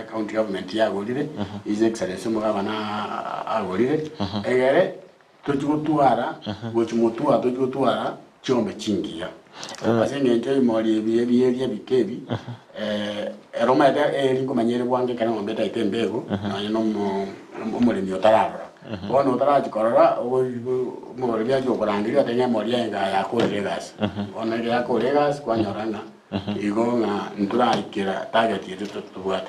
county government yagorire, His Excellency omogabana agorire, egere tochi gotwara gochi motwa tochi gotwara chiombe chingiya. Ase eng'encho ebimori ebi ebieri ebike ebi, ero omanyete eeri nkomanya ere bwango ekero eng'ombe etaete embego, nonye na omo omoremi otararora. Bono otarachia korora, omoremi achia gokorangeria otebe ng'a emori yaye ng'a yakorire egasi. Bono ekero yakorire egasi kwanyora ng'a igo ng'a ntoraikera target eye tobwate.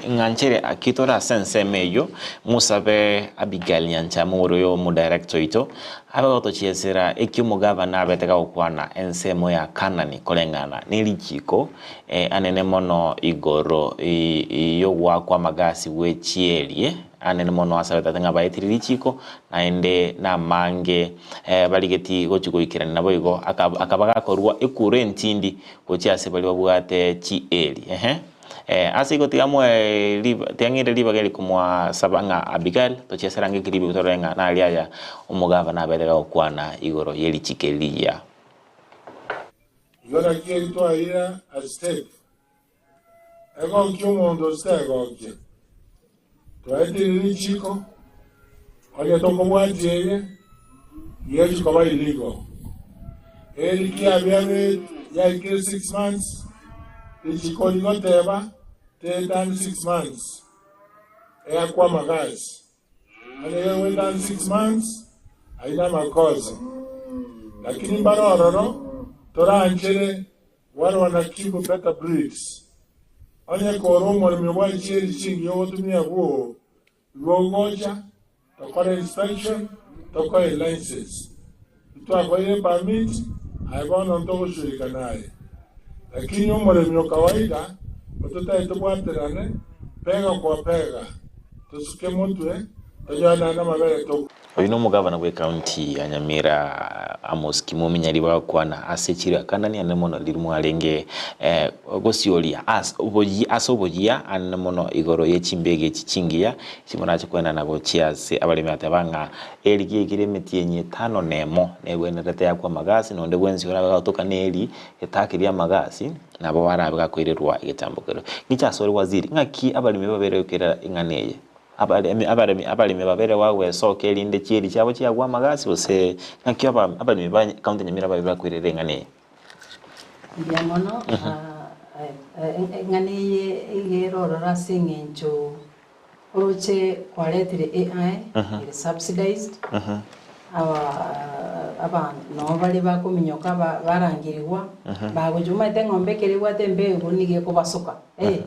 Ng'anchere aki tore ase ensemo eyio, mosabe Abigail Nyanchama ore oyo omodirector oito, abe gotochiesera eki omogabana abete gagokwana ensemo ya Kanani koreng'ana ne richiko anene mono igoro y'ogoakwa amagasi gwe chierie, anene mono ase abatate ng'a baetire richiko, naende namange barigeti gochia goikerania naboigo akaba gakorua ekura entindi gochia ase baria babwate chieri. Ehe. Ase igo tiga moe riba tiga ng'ire ribaga eri komwasaba ng'a Abigail, tochiesere ange ekeribu torore ng'a naria aya omogabana abete gagokwana igoro ye richiko eri rigiya. Igo naki eri twaira a step, egokia omonto gose tegokia. Twaetire richiko, onye tokobwatia eye, nigo chikoba illegal. Eri kiabiabe yaikire 6 months, richiko rigoteba teetani 6 months, eakwe amagasi. Onye gegoetani 6 months, ayio namakosa. Lakini mbare ororo, toranchere wale wanakeep better breeds. Onye kore omoremi obwate chieri chingiya ogotumia bwoo, igo ogocha, tokore inspection, tokoe license. Ntwakoire permit, aye bono ntogoshughulika naye. Lakini omoremi o kawaida, ototari tobwaterane, bega kwa bega, tosuke motwe, tonyore naende amabere tokwe. Oyio nomogavana bw'ecounty ya Nyamira Amos Kimumi Nyaribo agokwana ase echiro ya Kanani anene mono riria mwarenge gosioria ase oboyia anene mono igoro ye chimbega echi chingiya echi morache koenana gochia ase abaremi ateba ng'a eri giaikire emetienyi etano nemo negwenerete yakwa amagasi nonde bwensi orabe gagotoka neri etakeria amagasi nabo arabe gakoirerwa egetambo keria. Ng'iche asore waziri ng'aki abaremi babere goikera ing'ana eye? Abaremi abaremi abaremi babere bagwesokia erinde chieri chiabo chiagwe amagasi gose ng'aki aba abaremi ba county Nyamira babe bakoirera eng'ana eye? Mbuya mono, eng'ana eye iga ere ororo ase eng'encho oroche kwaretire AI ere subsidized, our. aba noo bare bakominyoka ba barangeriwa, bagochia omanyete eng'ombe ekero ebwate embegu nigo ekobasoka eh.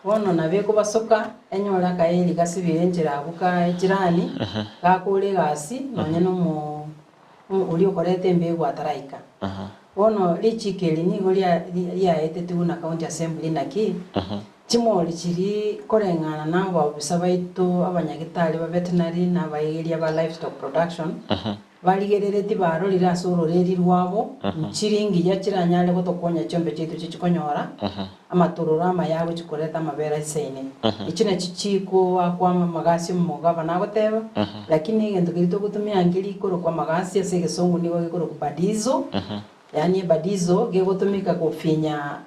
Bono nabo ekobasoka, enyore akaeri gasibire enchera abwo ka echirani, gakore egasi nonye na omo oria okoreta embegu ataraika. Bono richiko eri nigo ria riaetetigwe na county assembly naki, chimori chiria koreng'ana na abaobisa baito abanyagitari ba veterinary na abaegeria ba livestock production, barigereretie barorire ase ororeri rwabo nchiri ngiya chiranyare gotokonya chiombe chiaito chichi konyora amatororo amaya agochi koreta amabere aisaine. Echi nachi chikoakwa amagasi omogabana agoteba, lakini egento keria togotumia nkeri korokwa amagasi ase egesongo nigo gekorokwa badizo, yaani ebadizo gegotumika kofinya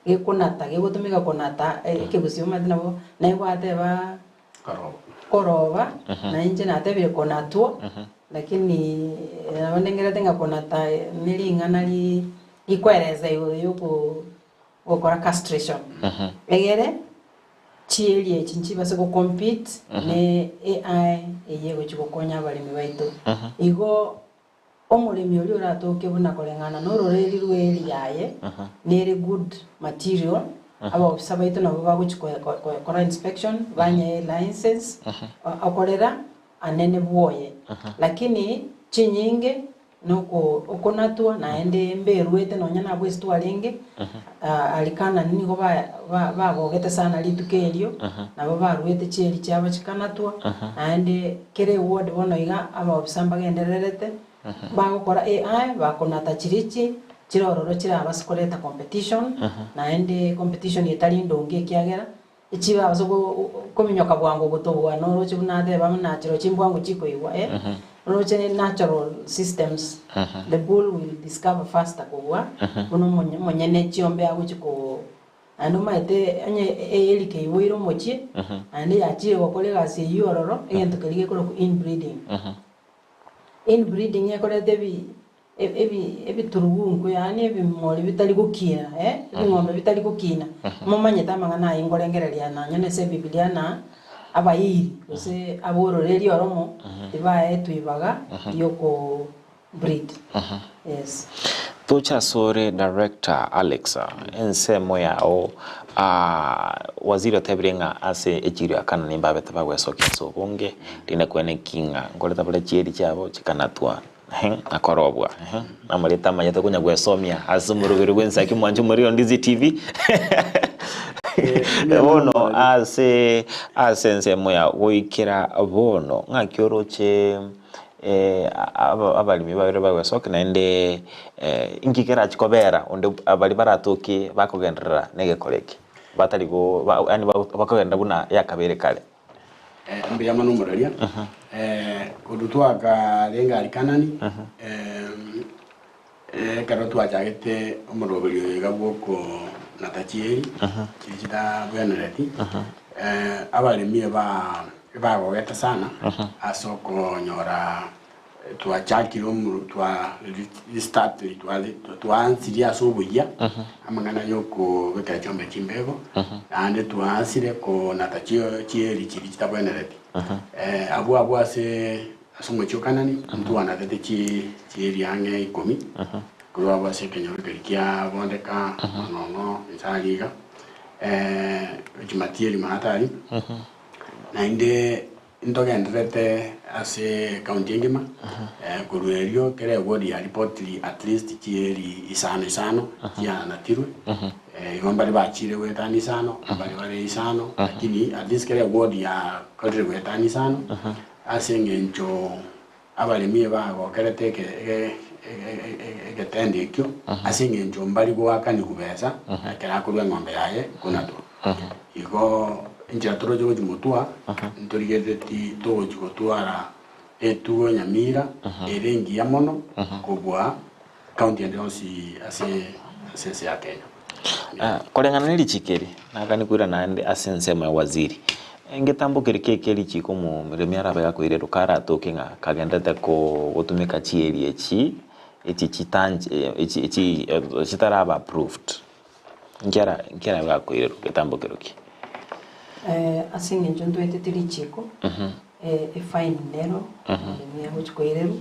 gekonata gegotumika konata ekegusii omanyete nabo naye gwateba koroba, na inche natebire konatwa, lakini nabo ndengerete ng'a konata nering'ana ri rikoeresa igoro ya oko gokora castration. Egere chieri echi nchibase go compete ne AI eyio egochi gokonya abaremi baito. Igo Omoremi oria oratoke buna koreng'ana nororeri rw'eeri yaye, nere good material, abaofisa baito nabo bagochia koyekora inspection, banyee license, okorera anene bwoye. Lakini chinyinge noko okonatwa naende mberuete nonya nabwo ase twarenge, aria Canaan nigo bagogete sana rituko erio, nabo baruete chieri chiabo chikanatwa, naende kera eward bono iga abaofisa mbagendererete, bagokora AI, bakonata chiria chi chire ororo chirabase koreta competition, naende competition etari ndonge ekiagera, echibabase kominyoka bwango gotobua noroche buna ateba buna chirochio imbwango chikoigwa eh, oroche natural systems, the bull will discover faster kobua buna omonyene chiombe agochi ko Naende omanyete onye eeri keiboire omochie, naende yachire gokora egasi eyio ororo, egento keria gekorokwa inbreeding. Inbreeding ekoreta ebi ebi ebiturugunku yaani ebimori bitari gokina eh, ebing'ombe bitari gokina. Momanyete amang'ana ayio nkorengereria nonye na ase ebibilia na abairi gose abororeri oromo tibaetwe ibaga rioko breed yes. Toche asore director Alex, ensemo yao waziri otebire ng'a ase echiro ya Kanani mbabete bagwesokia ase obonge, rinde kwene ki ng'a nkoreta bare chieri chiabo chikanatwa na korobwa namarieta amaya tokonya gwesomia ase omoroberi bw'ensaki mwanche omorero Ndizi TV bono ase ase ensemo yao goikera bono ng'aki oroche abaremi babere bagwesokia naende inki kerachi kobera onde baria baratokie bakogenderera na egekora eke batari go yaani bakogenderera buna yakabeire kare. Mbuya mono omoraria. Korwa twakarenge aria Kanani, ekero twachagete omoroberio oyo iga bw'okonata chieri, chiria chitabwenereti, abaremi eba ebagogete sana ase okonyora twachakire omoro twa restart twaansirie ase oboyia amang'ana ya okobekera chiombe chimbego, naende twaansire konata chieri chiria chitabwenereti. Abwo abwo ase ase omochie o Kanani ntwanatete chieri ang'e ikomi, korwa abwo ase ekenyoro keria kia Bondeka, Manong'o, Ensari iga, Chimatieri Maatari, naende ntogendererete ase ekaunti engima, korwa erio kera eward ya reportiri at least chieri isano isano chianatirwe, igo mbare bachire goetania isano, mbare bare isano, lakini at least kera eward yakorire goetania isano, ase eng'encho abaremi ebagokerete eke egetendo ekio, ase eng'encho mbari goakanigwa besa ekero akorua eng'ombe yaye konatwa. Igo enchera toroche gochia motwa, ntorigerereti togochia gotwara etugo nyamira ere engiya mono kobua county ende yonsi ase ase ense ya Kenya. Koreng'ana ne richiko eri, nakani koira naende ase ensemo ya waziri, ngetambo keri keke richiko omoremi arabe gakoirerwa karatoke ng'a kagenderete gotumeka chieri echi, echi chitanch echi echi chitaraba approved, nkiara nkiarabe gakoirerwa getambo kerokia? Ase eng'encho ntwaetete richiko, efine nero omoremi agochi koirerwa.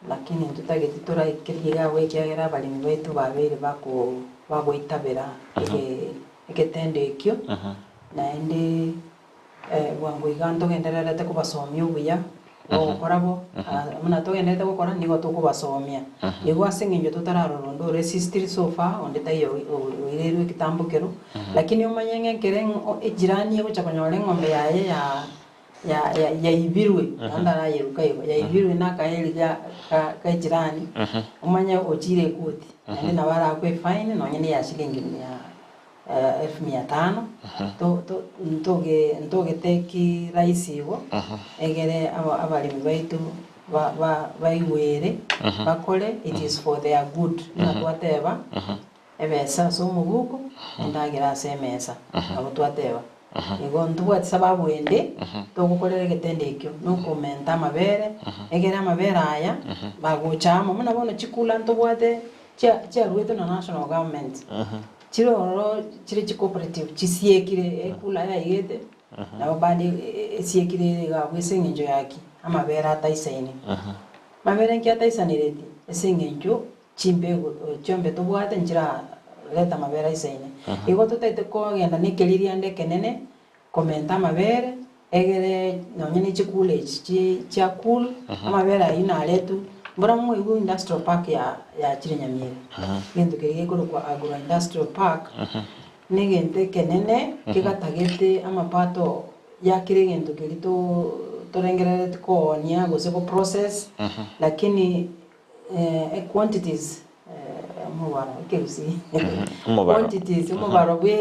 Lakini ntotageti toraikerie iga abwo ekiagera abaremi baito babeire bako bagoitabera ege egetendo ekio, naende bwango iga ntogendererete kobasomia obuya bw'ogokora bo, buna togendererete gokora nigo tokobasomia. Igo ase eng'encho totararora onde oresistiri so far, onde taiyo oirerwe egetambo kero, lakini omanye ng'a ekere ng'o ejirani egocha konyora eng'ombe yaye ya ya ya yaibirwe, naende ndarayeruka igo, yaibirwe na akaeri ga ga ka ejirani, omanye ochire ekoti, naende nabo arakwe efine nonye na eya shilingi mia elfu mia tano, to to ntoge ntogeteki rahisi igo, egere aba abaremi baito ba ba baigwere, bakore it is for their good, buna twateba. Ebesa ase omobuko, endagera ase emesa. Nabo twateba. Igo ntobwati sababu ende togokorera egetendo ekio, nokomenta amabere, egere amabere aya bagocha amo, buna bono chikula ntobwate chia chiaruetwe na national government, chire ororo chire chicooperative chisiekire ekula yaigete, nabo bande esiekire ere iga abwo ase eng'encho ya ki? Amabere ataisaine. Mabere nki ataisanereti? Ase eng'encho Chimbegu chiombe tobwate nchirarete amabere aisaine. Igo totaete kogenda nekeririanda ekenene komenta amabere, egere nonye ne chikula echi chi chia cool, amabere ayio naretwe, mbora mwaigwa industrial park ya yachire Nyamira. Egento keria gekorokwa Agro Industrial Park, negento ekenene kegatagete amapato ya kera egento keria to torengerereti koonia gose go process, lakini Quantities, omobaro ekegusii Omobaro. quantities omobaro bwe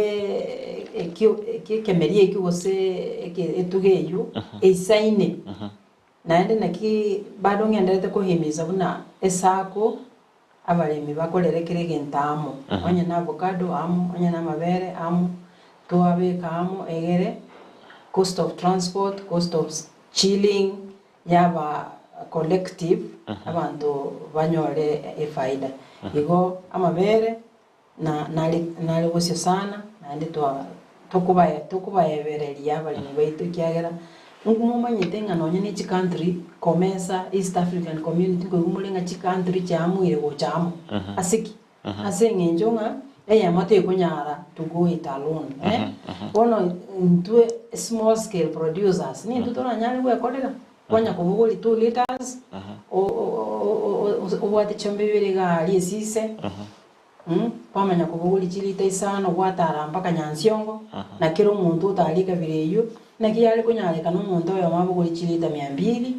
ekio ekio ekemeria ekio gose eke etugo eywo eisaine. Naende naki bado ng'enderete kohimiza buna esako abaremi bakorere kera egento amo, onye na avocado amo, onye na amabere amo, twabeka amo egere cost of transport, cost of chilling. Yaba collective abanto banyore efaida. Igo amabere na nare nare bosio sana naende twa tokobae tokobaebereria abaremi baito ekiagera momanyete ng'a nonye ne chicountry COMESA, East African Community nkoigwa more ng'a chicountry chiamuire gocha amo. Ase ki? Ase eng'encho ng'a eyemo tekonyara to go it alone eh. Bono intwe small scale producers nintwe toranyare gwekorera, kwanya kobogoria 2 litres obwate chiombe ibere iga aria esise, kwamanya kobogoria chilita isano gwatara mpaka Nyansiongo, na kera omonto otaria ekabira eywo, naki yare konyarekana omonto oyomo abogorie chilita mia mbili,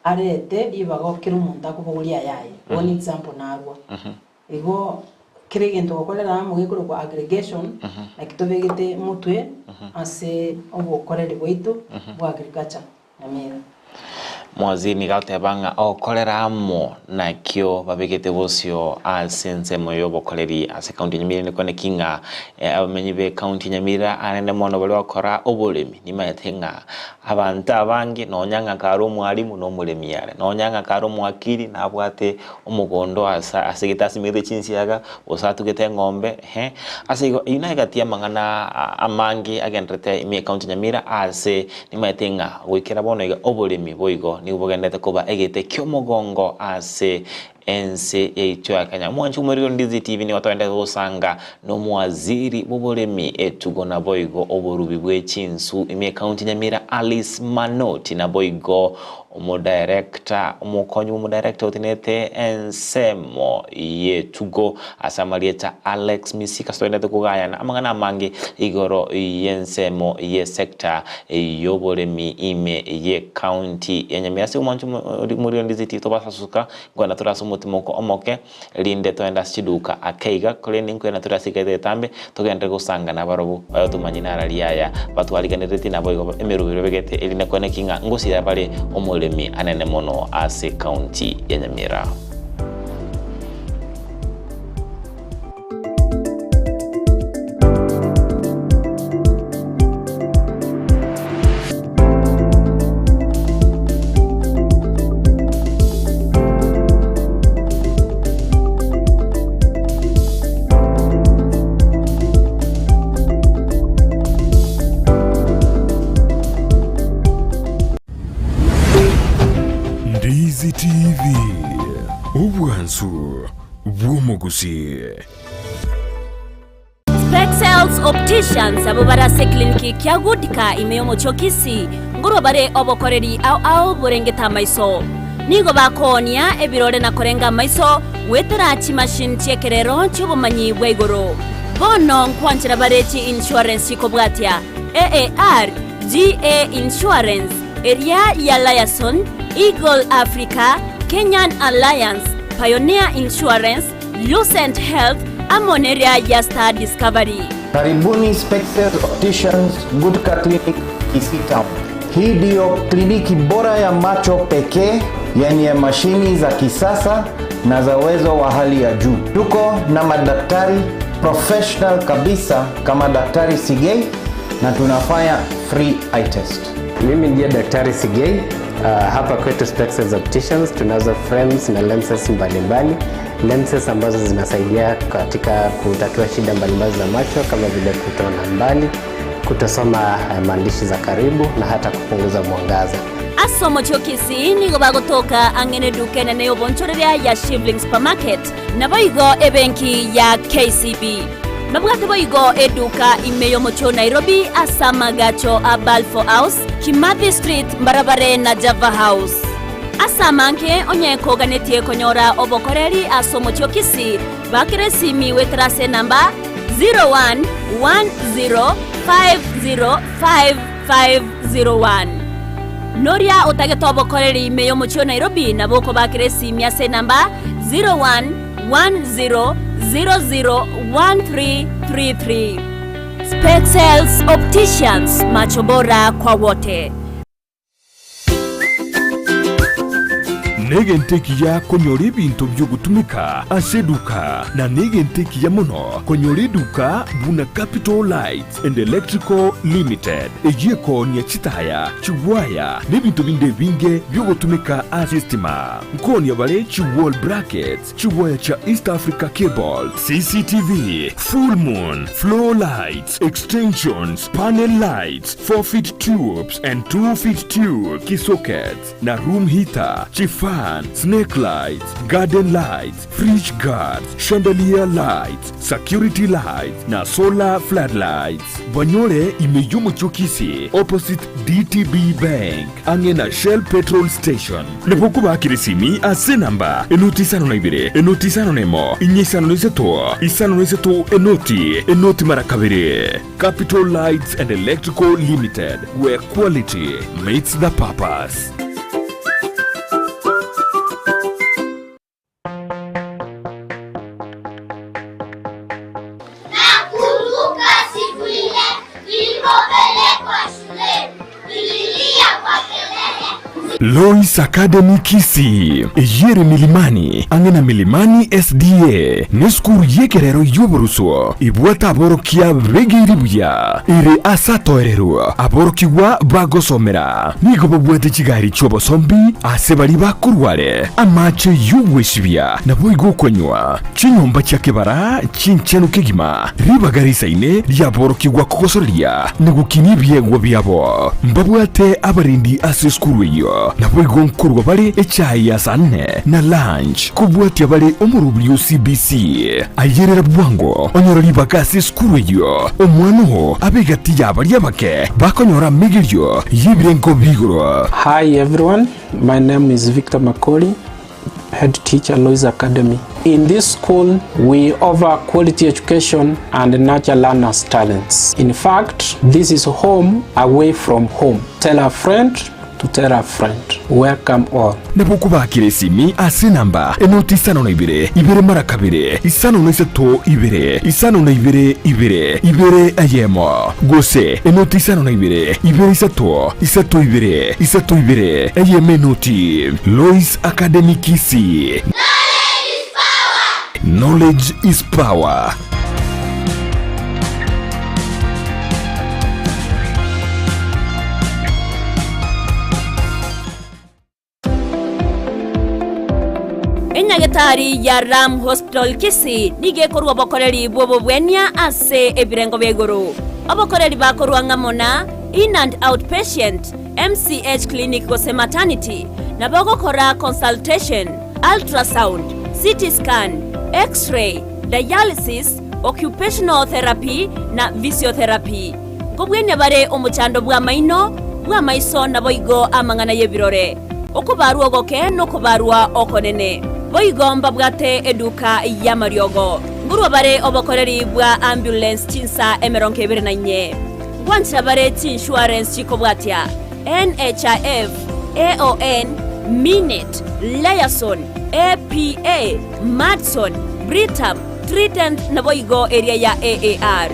arete ribaga kera omonto akobogoria ayaye, one example narwa. Igo kera egento ogokorera amo gekorokwa aggregation, naki tobegete motwe ase obokoreri bwaito bwa agriculture Nyamira. Mwaziri nigo agoteba ng'a ogokorera amo nakio babegete bosio ase ensemo y'obokoreri ase ekaunti ya Nyamira nigo naki ng'a abamenyi b'ekaunti ya Nyamira arende mono baria bagokora oboremi nimanyete ng'a abanto abange nonya ng'a kare omwalimu na omoremi are, nonya ng'a kare omwakiri nabwate omogondo ase asegete asimegete chinsiaga, gose atugete eng'ombe, ehe. Ase igo, eyio naye egati y'amang'ana amange agendererete ime y'ecounty ya Nyamira ase nimaete ng'a goikera bono iga oboremi boigo nigo bogendererete koba egete ki'omogongo ase ense yaito ya Kenya. Omwanchi bw'omoriri o Ndizi TV nigo togendererete gosanga nomowaziri bw'oboremi, etugo naboigo oborubi bwe chinsu ime y'ecounty ya Nyamira Alice Manoti naboigo Omodaerekta, omokonyi bw'omodaerekta otenenete ensemo y'etugo ase amarieta Alex Misika togenderete kogayana amang'ana amange igoro y'ensemo y'esector y'oboremi ime y'ecounty ya Nyamira. Ase omwancho moria ndiziti tobasasuka nkoenda tore ase omotimoko omoke Rinde toende ase chiduka ake iga, korende nkwena tore ase egeita egetambe, togenderere gosanga nabarabwo, bayotomanye narari aya batwariganeretie naboigo emeroberi babegete, erinde kwane ki ng'a ngosira bare omoremi anene mono ase county ya Nyamira. Ndizi TV. Obwansu bw'omogusii. Spexels Opticians abwo bare ase eclinic kia Goodka ime y'omochie o Kisii nkorwa bare obokoreri ao ao borengete amaiso. Nigo bakoonia ebirore na korenga amaiso goetera chimachine chi'ekerero chi'obomanyi bwa igoro. Bono nkwanchera bare chi insurance chikobwatia AAR, GA Insurance, eria ya Liason, Eagle Africa, Kenyan Alliance, Pioneer Insurance, Lucent Health, amo neria ya Star Discovery. Karibuni Spexels Opticians Gutka Clinic Kisii Town. Hii ndiyo kliniki bora ya macho pekee yenye mashini za kisasa na za uwezo wa hali ya juu. Tuko na madaktari professional kabisa kama Daktari Sigei na tunafanya free eye test. Mimi ndiye Daktari Sigei. Hapa kwetu Spexels Opticians tunazo frames na lenses mbalimbali, lenses ambazo zinasaidia katika kutatua shida mbalimbali za macho kama vile kutoona mbali, kutosoma maandishi za karibu na hata kupunguza mwangaza. Ase omochie o Kisii nigo bagotoka ang'e neduka enene y'obonchoreria ya Shivling Supermarket, naboigo ebenki ya KCB. Babwate boigo eduka ime y'omochie o Nairobi ase amagacho a Balfour House, Kimathi Street mbarabare na Java House. Ase amange onye koganetie konyora obokoreri ase omochie o Kisii, bakera esimi goetera ase enamba 0110505501. Noria otagete obokoreri ime y'omochie o Nairobi nabo okobakera esimi ase enamba 0110001333. Spexels Opticians, macho bora kwa wote. Negento ekiya konyora ebinto bi'ogotumeka ase eduka, na negento ekiya mono konyora eduka buna Capital Lights and Electrical Limited, eyio ekoonia chitaya, chigwaya, na ebinto binde ebinge bi'ogotumeka ase estima. Nkoonia bare chi wall brackets, chigwaya chia East Africa Cable, CCTV, full moon, floor lights, extensions, panel lights, 4 feet tubes and 2 feet tube, kisockets, na room heater, chifan, snake lights, garden lights, fridge guards, chandelier lights, security lights, na solar floodlights. Banyore ime y'omochie o Kisii opposite DTB Bank ang'e na Shell petrol station. Nabo okobakera esimi ase enamba enoti isano na ibere, enoti isano na emo, inye isano na isato, isano na isato, enoti, enoti mara kabere. Capital Lights and Electrical Limited, where quality meets the purpose. Nakumbuka siku ile nilipopelekwa shuleni, nililia kwa kelele. Lois Academy Kisii, eyere Milimani, ang'e na Milimani SDA, nesukuru y'ekerero y'oboruswo ebwate aborokia begeire buya, ere ase atoererwa aborokigwa bagosomera. Nigo babwate chigari chi'obosombi ase baria bakorware, amache y'ogwesibia, naboigo okonywa, chinyomba chia kebara chinchenu kegima, ribaga risaine riaborokigwa kogosoreria na gokinia ebiegwa biabo. Mbabwate abarendi ase esukuru eyio, naboigo nkorwa bare echae ya saa nne na lunch, kobwatia bare omorobiri o CBC. Ayerera bwango onyore ribaga ase esukuru eyio, omwana oo abe egati ya baria abake bakonyora amegerio y'ebirengo bi'igoro. Hi everyone, my name is Victor Makori, head teacher Lois Academy. In this school, we offer quality education and nurture learners' talents. In fact, this is home away from home. Tell a friend to tell a friend. Welcome all. Nabo okobakera esimi ase enamba enoti isano na ibere, ibere mara kabere, isano na isato ibere, isano na ibere ibere, ibere eyemo, gose enoti isano na ibere, ibere isato, isato ibere, isato ibere, eyemo enoti. Lois Academy Kisii. Knowledge is power. Enyagetari ya Ram Hospital Kisii nigo ekorua obokoreri bw'obobwenia ase ebirengo bia igoro. Obokoreri bakorua ng'amo na In and Out Patient, MCH Clinic gose Maternity, nabo ogokora consultation. Ultrasound, CT scan, X-ray, dialysis, occupational therapy na physiotherapy. Nkobwenia bare omochando bw'amaino, bw'amaiso naboigo amang'ana y'ebirore, okobarwa ogoke nokobarwa okonene. Boigo mbabwate eduka y'amariogo. Nkorwa bare obokoreri bwa ambulance chinsa 24. Ngwanchera bare chiinsurance chikobwatia, NHIF, AON, Minet, Liaison, APA, Madison, Britam, Trident naboigo eria ya AAR.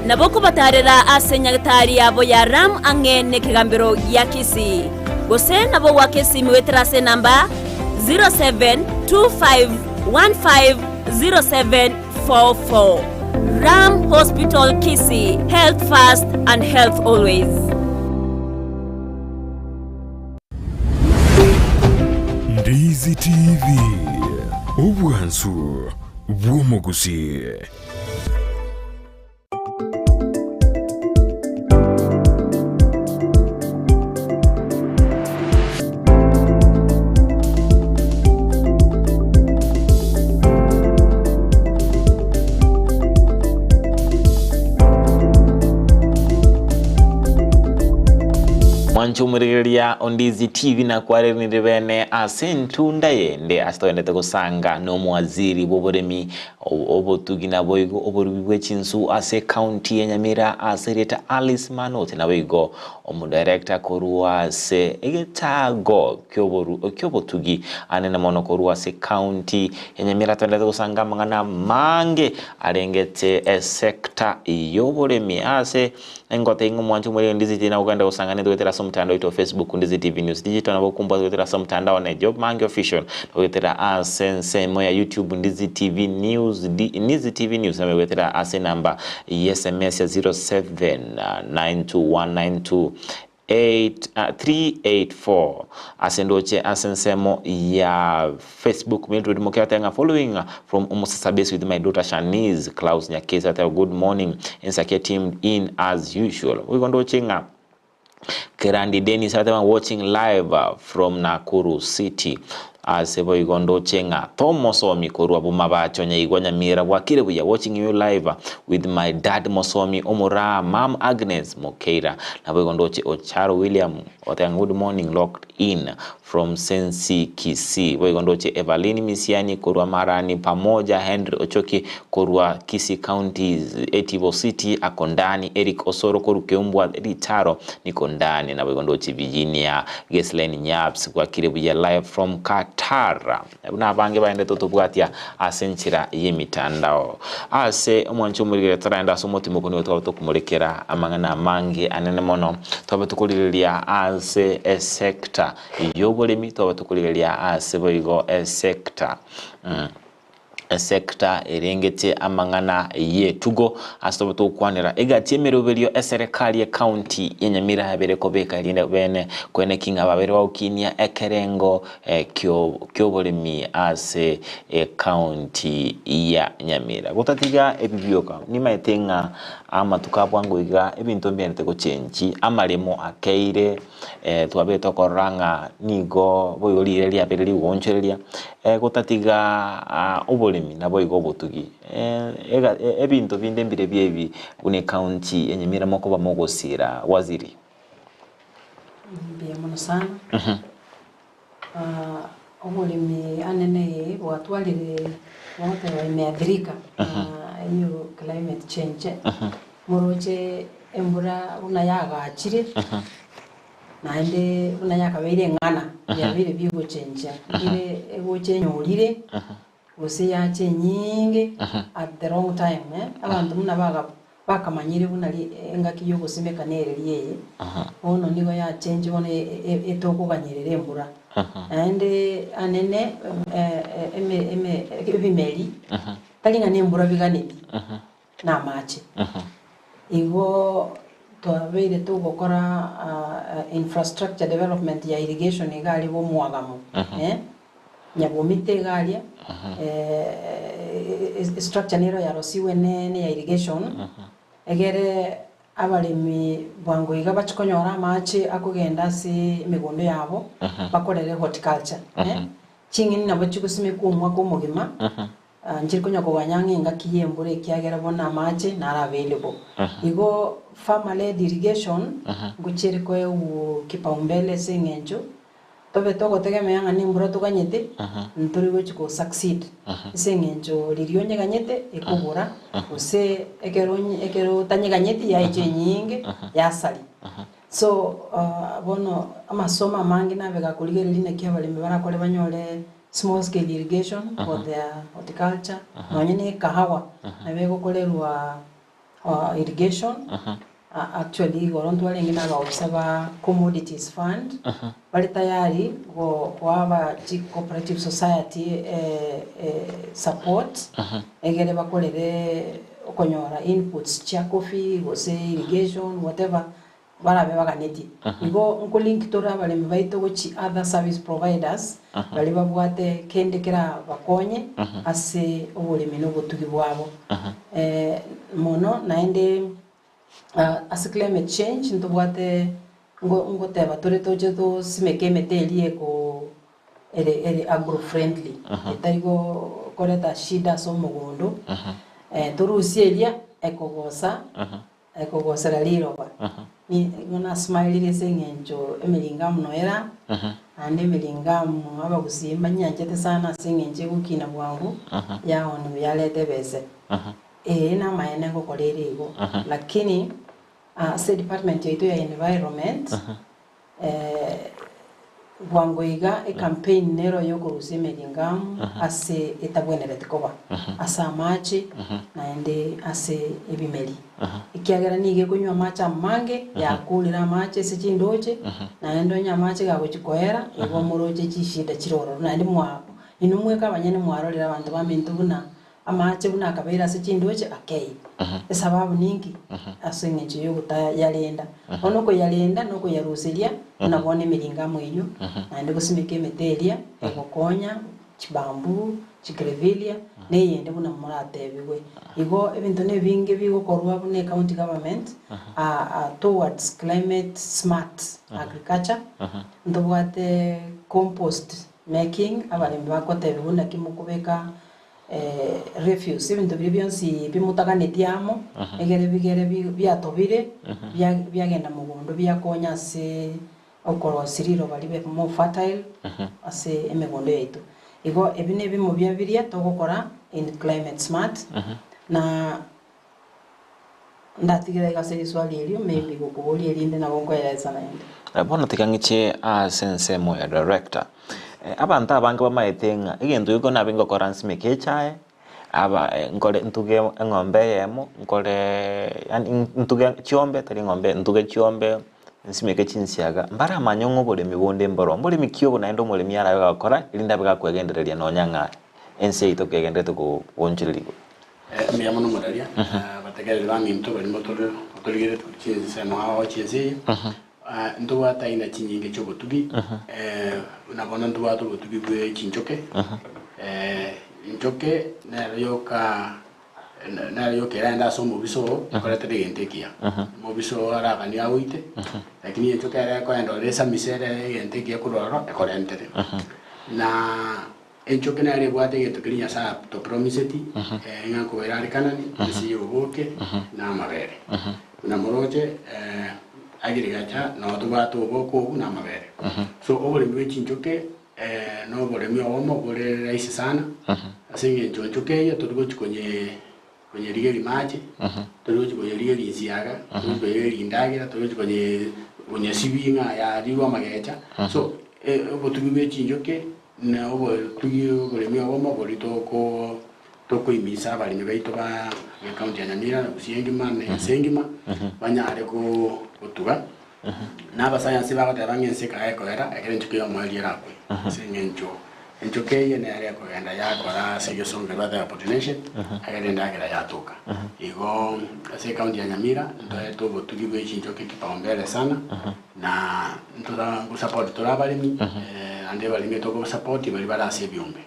Nabo kobatarera ase nyagetari yabo ya Ram ang'e nekegambero gia Kisii. Gose nabo goaka esimi goetera ase enamba 0725150744. Ram Hospital Kisii, health first and health always. Ndizi TV, obwansu bw'omogusii. Mwanche omorigereria o Ndizi TV nakwareranire bene ase entunda yende ase togendete gosanga na omowaziri bw'oboremi obotugi naboigo oborubi bwe chinsu ase ecounty ya Nyamira ase erieta Alice Manoti naboigo Omodirector korwa ase egetago ki'obotugi anene mono korwa ase county ya Nyamira toendete gosanga amang'ana amange arengete esector y'oboremi ase engote ing'o mwanche omoriri Ndizi TV nabo ogende gosanga nintwe goetera ase omotandao oito o Facebook Ndizi TV News Digital nabo okombwata goetera ase omotandao one Job Mange Official nabo goetera ase ensemo ya YouTube Ndizi TV News Ndizi TV News nabo goetera ase enamba ya SMS ya 07921928 384 ase ndoche ase ensemo ya Facebook Mildred Moke ateba ng'a following from Omusasa base with my daughter Shanice Klaus Nyakesi ateba good morning Ensakia team in as usual boigo ndoche ng'a Kerandi Dennis ateba watching live from Nakuru City Ase boigo ndoche ng'a tomosomi korwa bomabacho nyaigwa Nyamira bwakire buya watching you live with my dad mosomi omoraa mum Agnes Mokeira naboigo ndoche Ocharo William oteba ng'a good morning locked in from Sensi Kisii boigo ndoche Evaline Misiani korwa Marani pamoja Henry Ochoki korwa Kisii County Etibo City Akondani Eric Osoro korwa Keumbwa Ritaro Nikondani naboigo ndoche Virginia Geslen Nyaps gwakire buya live from Qatar. Buna abange baendete otobwatia ase enchera y'emitandao. Ase omwancho omorigere toraende ase omotimoko nigo twabe tokomorekera amang'ana amange anene mono. Twabe tokorigereria ase esector y'oboremi, twabe tokorigereria ase boigo esector Esecta erengete amang'ana y'etugo ase tobe togokwanera egati y'emeroberio eserekari y'ecounty ya Nyamira ebere kobeka erinde bene koeneki ng'a babere bagokinia ekerengo kioboremi ase ecounty ya Nyamira. Gotatiga ebi bioka nimaete ng'a amatuko a bwango iga ebinto mbiarete gochenchi amaremo akeire Twabete tokorora ng'a nigo boigo riire riabeire rigoonchoreria, gotatiga oboremi naboigo obotugi. Ebinto binde mbire biebi buna ecounty ya Nyamira mokoba mogosira waziri. Mbuya mono sana. Oboremi anene eye bwatwarire bagoteba imeathirika na eyo climate change. Moroche embura buna yagachire, naende buna yakabeire eng'ana, yabeire bigochenchia, ere egocha enyorire, gose yacha enyinge at the wrong time eh, abanto buna baga bakamanyire buna ri engaki yogosimeka nereri eye, bono nigo yachenchia bono etokoganyerera embura. Naende anene eme eme ebimeri, tari ng'a nembura biganeti. namache. Igo twabeire togokora infrastructure development ya irrigation iga aria bomwagamo eh, Nyabomite iga aria structure nero yarosiwe ne ya irrigation egere abaremi bwango iga bachie konyora amache akogenda ase emegondo yabo bakorere horticulture eh. Ching'eni nabo chigosimekwa omwaka omogima, nchiri konya koganya ng'a engaki y'embura ekiagera bono amache naro available. Igo farmer led irrigation ngochiere koegwa kipaumbele ase eng'encho tobe togotegemea ng'a nembura toganyete, ntori gochi go succeed ase eng'encho riria onyeganyete ekobora gose ekero onye ekero otanyeganyeti yaicha enyinge yasaria. So bono amasomo amange nabe gakorigereria naki abaremi barakore banyore small scale irrigation for their horticulture, nonye na ekahawa nabo egokorerwa irrigation, actually igoro ntwarenge na abaofisa ba commodities fund bare tayari koa aba chi cooperative society support egere bakorere okonyora inputs chia coffee gose irrigation whatever barabe baganetie. Igo nko link tore abaremi baito gochi other service providers baria babwate kende kerabakonye ase oboremi na obotugi bwabo. Mono naende ase climate change ntobwate ngoteba tore toche tosimeke emete eria eko ere ere agro friendly etari koreta shida ase omogondo, torusie eria ekogosa ekogosera riroba. Nigo nasmileire ase eng'encho emiringamu noera, naende emiringamu abagusii mbanyanchete sana ase eng'encho egokina bwango, yaoniwa yareta ebese. Ee namaene ngokora ere igo, lakini ase edepartment yaito ya environment, Bwango iga ecampaign nero yokorusia emeringamu ase etabwenereti koba, ase amache naende ase ebimeri. Ekiagera nigo ekonywa amache amange, yakurire amache ase chindoche, naende onye amache gagochia koera, igo moroche chishida chire ororo. Naende mwa inwe mweka abanyene mwarorire abanto baminto buna Amache buna akabeire ase chindoche akei. Esababu ninki? Ase engencho y'ogotayarenda. Bono okoyarenda na okoyaruseria buna bono emiringamo eyio, naende gosimeka emete eria egokonya, chibamboo, chigrevilia, na eyende buna moratebigwe. Igo ebinto nebinge bigokorwa buna ecounty government towards climate smart agriculture, ntobwate compost making, abaremi bagotebigwa naki mokobeka refuse, ebinto biria bionsi bimotaganetie amo, egere bigere biatobire, biagenda mogondo biakonya ase okorosia riroba ribe more fertile ase emegondo yaito. Igo ebi nebimo bia biria togokora in climate smart, na ndatigere iga ase riswali erio maybe gokoboria erinde nabo nkoeresa naende. Bono tiga ng'iche ase ensemo ya director. Abanto abange bamaete ng'a egento geko nabe ngokora nsimeke echae, aba nkore ntuge eng'ombe eyemo, nkore yaani ntuge chiombe tari eng'ombe ntuge chiombe, nsimeke chinsiaga, mbaramanye ng'a oboremi bonde mboro. Mboremi ki obo naende omoremi arabe gakora erinde abe gakwegendereria nonya ng'a ense yaito kegendererete goonchorerigwa. Mbuya mono omoraria, abategereri baminto baria motorigereti korwa chinsemo ao chi'ense eye, ntobwate aina chinyinge chi'obotugi, buna bono ntobwate obotugi bwe chinchoke, enchoke nero yoka nero yoka eraende ase omobiso oo ekoretera egento ekiya. Omobiso oo araganie agoite, lakini enchoke ere ekoenda ore esamise ere egento ekiya korwa ororo ekorentere. Na Enchoke nere ebwate egento keria Nyasae atopromiseti, ng'a nkobaira are Kanani, ense y'oboke na amabere. Buna moroche, agriculture noo tobwate oboke obwo na amabere. So oboremi bwe chinchoke na oboremi obomo bore rahisi sana, ase eng'encho enchoke eye tori gochi konye konyerigeria mache, tori gochi konyerigeria ensiaga, tori gochi konyerigeria endagera, tori gochi konye konyesibia ng'a yarirwe amagecha. So obotugi bwe chinchoke Na obotugi oboremi obomo boria toko tokoimisa abaremi baito ba ekaunti ya Nyamira na Gusii engima na ense engima banyare go gotuga. Na abasayansi bagoteba ng'a ense ekaba ekoera ekero enchoka y'omoerio erakwe ase eng'encho enchoka eye nere ekogenda yakora ase egesongo keria bateba pollination ekero endagera yatoka. Igo ase ekaunti ya Nyamira ntoete obotugi bwe chinchoki kipaumbele sana. Na ntora ngosapoti tore abaremi, naende abaremi tokobasapoti baria bare ase ebiombe.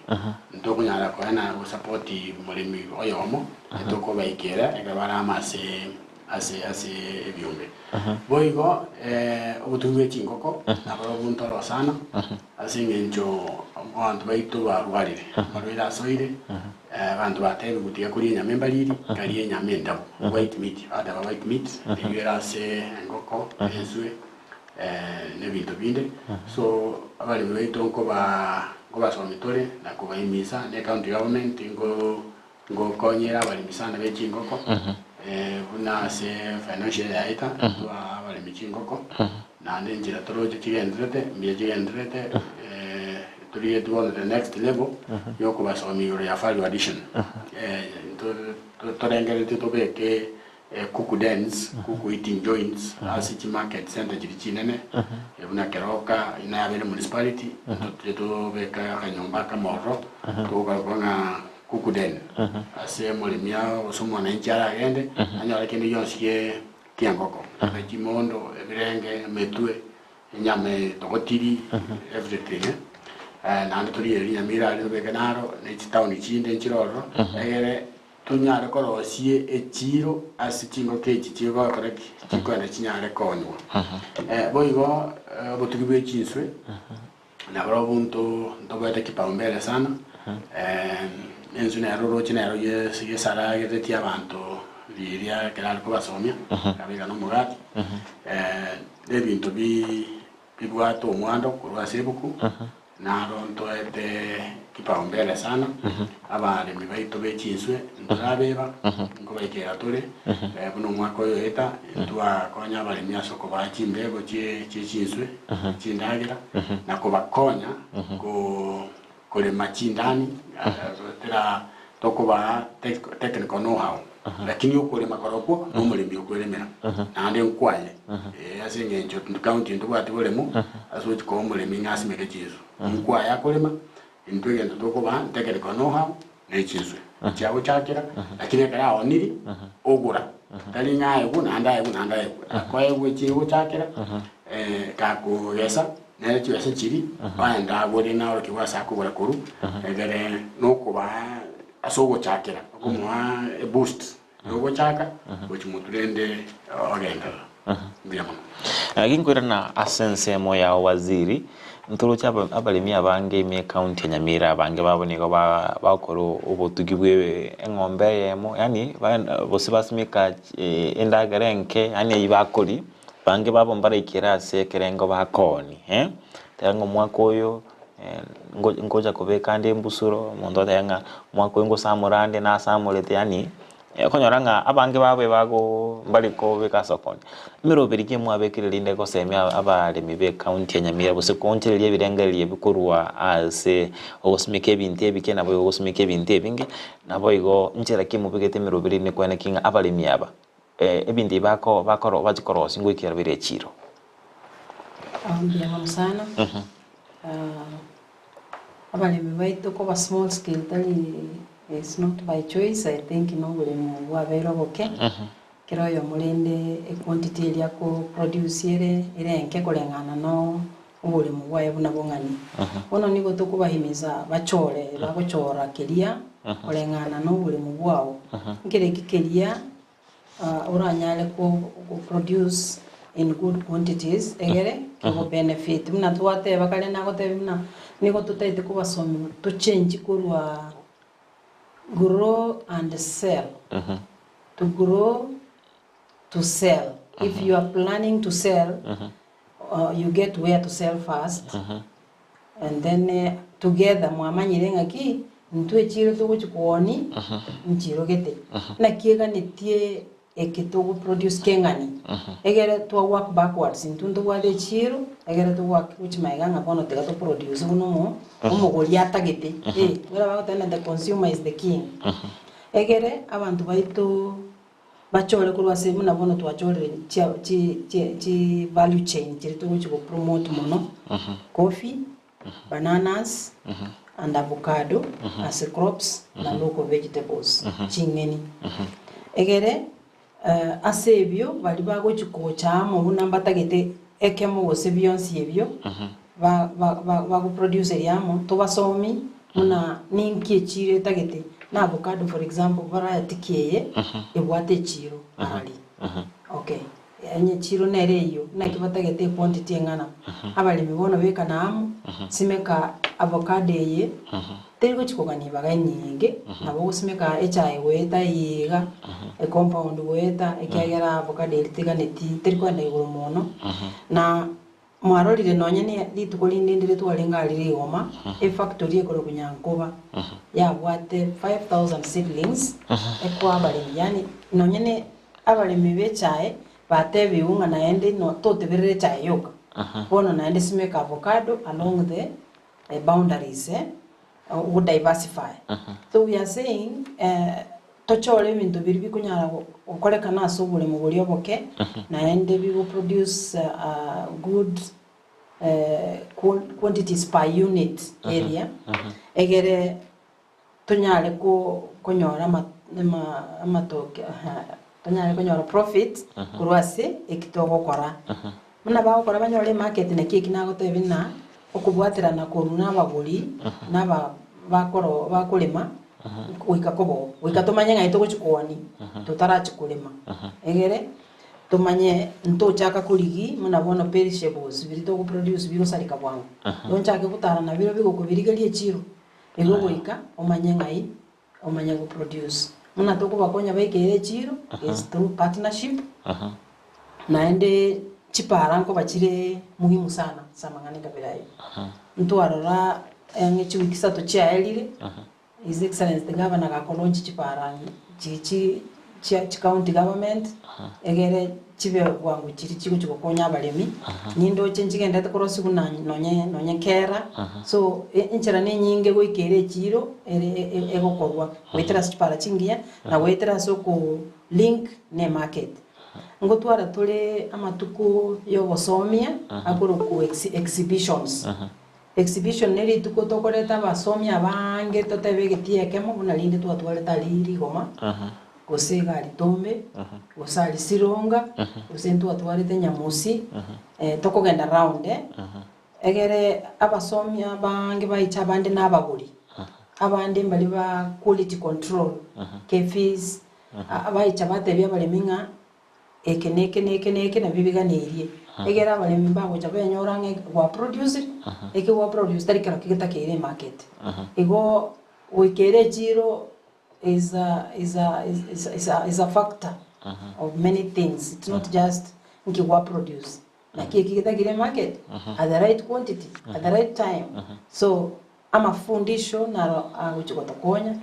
Ntokonyara koena gosapoti moremi oyomo, tokobaikera ekero bare amo ase Ase ase ebiombe. Boigo obotugi bwe chingoko naborobwo ntoro sana ase eng'encho abanto baito barwarire, amarwaire asoire, abanto batebigwe tiga koria enyama embariri, karia enyama endabu, white meat, bateba white meat eywo ere ase engoko, enswe na ebinto binde. So abaremi baito nkoba nkobasomi tore na kobaimisa na ecounty government nko Ngokonyera abaremi sana be chingoko, buna ase financial year yaeta ntwaa abaremi chingoko, naende enchera toroche chigendererete, mbuya chigendererete, torigetie bono the next level ya okobasomia igoro ya value addition. Torengereretie tobeke kuku dens, kuku eating joints ase chimarket centre chiria chinene, buna Keroka, Nayabere municipality, ntotire tobeke akanyomba akamo ororo, togokarokwa ng'a Kuku den, ase omoremi gose omwananchi aragende, anyore kende gionsi gie ki'engoko, ebe chimondo, ebirenge, emetwe, enyama etogotiri, everything eh. Naende torigererie Nyamira aria tobeke naro, ne chitaoni chinde nchire ororo, egere Tonyare korosia echiiro ase chingoko echi chigokora ki? Chikoenda chinyare konywa. Boigo obotugi bwe chinswe naborobwo nto ntoboete kipaumbele sana. Enswe nero oroche nero gesarageretie abanto riria ekero are kobasomia, akabeka na omogati. Na ebinto bi bibwate omwando korwa ase ebuku. Naro ntoete kipaumbele sana, abaremi baito be chinswe ntorabeba, nkobaikera tore, buna omwaka oyo oeta, ntwakonya abaremi ase okobaa chimbego chie chie chinswe, chindagera, na kobakonya ko korema chindani, goetera tokobaa technical know how, lakini okorema korokwo nomoremi okweremera, naende nkwaye ase eng'encho county ntobwati boremo ase gochia koa omoremi ng'a asimeke chinsu. Nkwaye akorema, intwe egento tokobaa technical know how ne chinswe chiagochakera, lakini ekero aoniri ogora, tari ng'a aegwe naende aegwe naende aegwe, akoegwa echigochakera gakogesa nere chibesa chiria oende agore naorokigwe ase akogora korwa, egere nokobaa ase ogochakera, okomoa eboost ya ogochaka gochia motwe rende ogenderera. Mbuya mono. Naki nkoirana ase ensemo ya waziri, ntoroche abaremi abange ime ecounty ya Nyamira abange babo nigo bagokora obotugi bwe eng'ombe eyemo yaani gose basimeka endagera enke yaani eywo bakoria. Bange babo mbaraikere ase ekerengo bakooni, eh, teba ng'a omwaka oyo ngocha kobeka ande embusuro, omonto otebe ng'a omwaka oyo ngosamora ande nasamorete yaani, okonyora ng'a abange babo ebagoo mbari kobeka ase okoonia. Emeroberi ki mwabekire rinde gosemia abaremi ba ecounty ya Nyamira gose koonchoreria ebirengererio ebi korwa ase ogosimeka ebinto ebike naboigo gosimeka ebinto ebinge, naboigo nchera ki mobegete emeroberi ime koenekia ng'a abaremi aba. Ebinto ebi bako bakoro bachia korosia ngoikera bire echiiro. Mbuya mono sana. Abaremi baito koba small scale tari it's not by choice I think na oboremo bwabeire oboke. Kera oyomo rende equantity eria ako produce ere ere enke koreng'ana na oboremo bwaye buna bong'ani. Bono nigo tokobahimiza bachore bagochora keria koreng'ana na oboremo bwao. Nkere eki keria oranyare ko produce in good quantities egere kego benefit. Buna twateba kare nagotebia buna nigo totaete kobasomia tochenchi korwa grow and sell to grow to sell. If you are planning to sell you get where to sell first and then together mwamanyire ng'aki intwe echiro togochi kooni nchiro gete naki eganetie eke togo produce keng'ani egere twa work backwards intwe ntobwate echiro egere to work gochi magega ng'a bono tiga to produce buna omo omogori atagete eh buna bagoteba the consumer is the king egere abanto baito Bachore korwa ase buna bono twachorire chia chi chi chi value chain chiria togochi go promote mono, coffee, bananas and avocado ase crops na local vegetables, ching'eni. Egere ase ebio baria bagochi gocha amo buna mbatagete ekemo gose bionsi ebio, ba ba ba bagoproduce eria amo, tobasomi buna ninki echiro etagete, na avocado for example variety ki eye ebwate echiro arari. Okay, onye chiro nere eyio, naki batagete equantity eng'ana. Abaremi bono bekana amo, simeka avocado eye, teri gochi kogania ibaga enyinge, nabo ogosimeka echae goeta iga, ecompound goeta, ekiagera avocado eria teganeti teri koenda igoro mono, na Mwarorire nonye ne rituko rinde ndire twarenge aria rigoma, efactory ekorokwa Nyankoba yabwate 5000 seedlings ekoa abaremi, yaani nonye ne abaremi b'echae batebigwe ng'a naende no toteberera echae yoka, bono naende simeka avocado along the boundaries eh, go diversify. So we are saying tochore ebinto biria bikonyara gokorekana ase oboremo boria oboke, naende bigo produce good quantities per unit area, egere tonyare konyora amatoke tonyare konyora profit korwa ase eki togokora. Buna bagokora banyore emarket naki eki nagotebia ng'a okobwaterana korwa na abagori na aba bakoro bakorema goika kobe oo. Goika tomanye ng'ai togochi koonia totarachi korema egere tomanye ntochaka korigia buna bono perishables biria togoproduce bigosareka bwango. Igo nchake gotara nabirobio bigokobirigeria echiro igo goika omanye ng'ai omanye go produce. Buna tokobakonya baikere echiro is through partnership naende chipara nkoba chire muhimu sana ase amang'ana ekabira ayio. Ntwarora ang'e chiwiki isato chiaerire, His Excellency the Governor gakolaunch chipara chi chi chia chicounty government egere chibe bwango chiria chigochi gokonya abaremi, nindoche nchigendete korosiwa na nonye nonye kera, so enchera na enyinge goika ere echiro ere egokorwa goetera ase chipara chingiya na goetera ase oko link na emarket. Ngotwara tore amatuko ya obosomia akorokwa exhibitions. Exhibition ne rituko tokoreta abasomi abange totebe egetii ekemo buna rinde twatwarete aria rigoma, gose iga aria Tombe, gose aria Sironga, gose ntwatwarete Nyamusi, tokogenda round egere abasomi abange baiche abande na abagori, abande mbaria ba quality control, KEPHIS, baicha batebia abaremi ng'a Eke na eke na eke na eke nabio biganeirie, egere abaremi mbagocha benyora ng'a gwa produced, eke gwa produce tari kero getakeire emarket. Igo goika ere echiro is a is a is a is a is a factor of many things, it's not just nki gwa produce, naki eki getakeire emarket at the right quantity, at the right time. So Amafundisho naro agochia gotokonya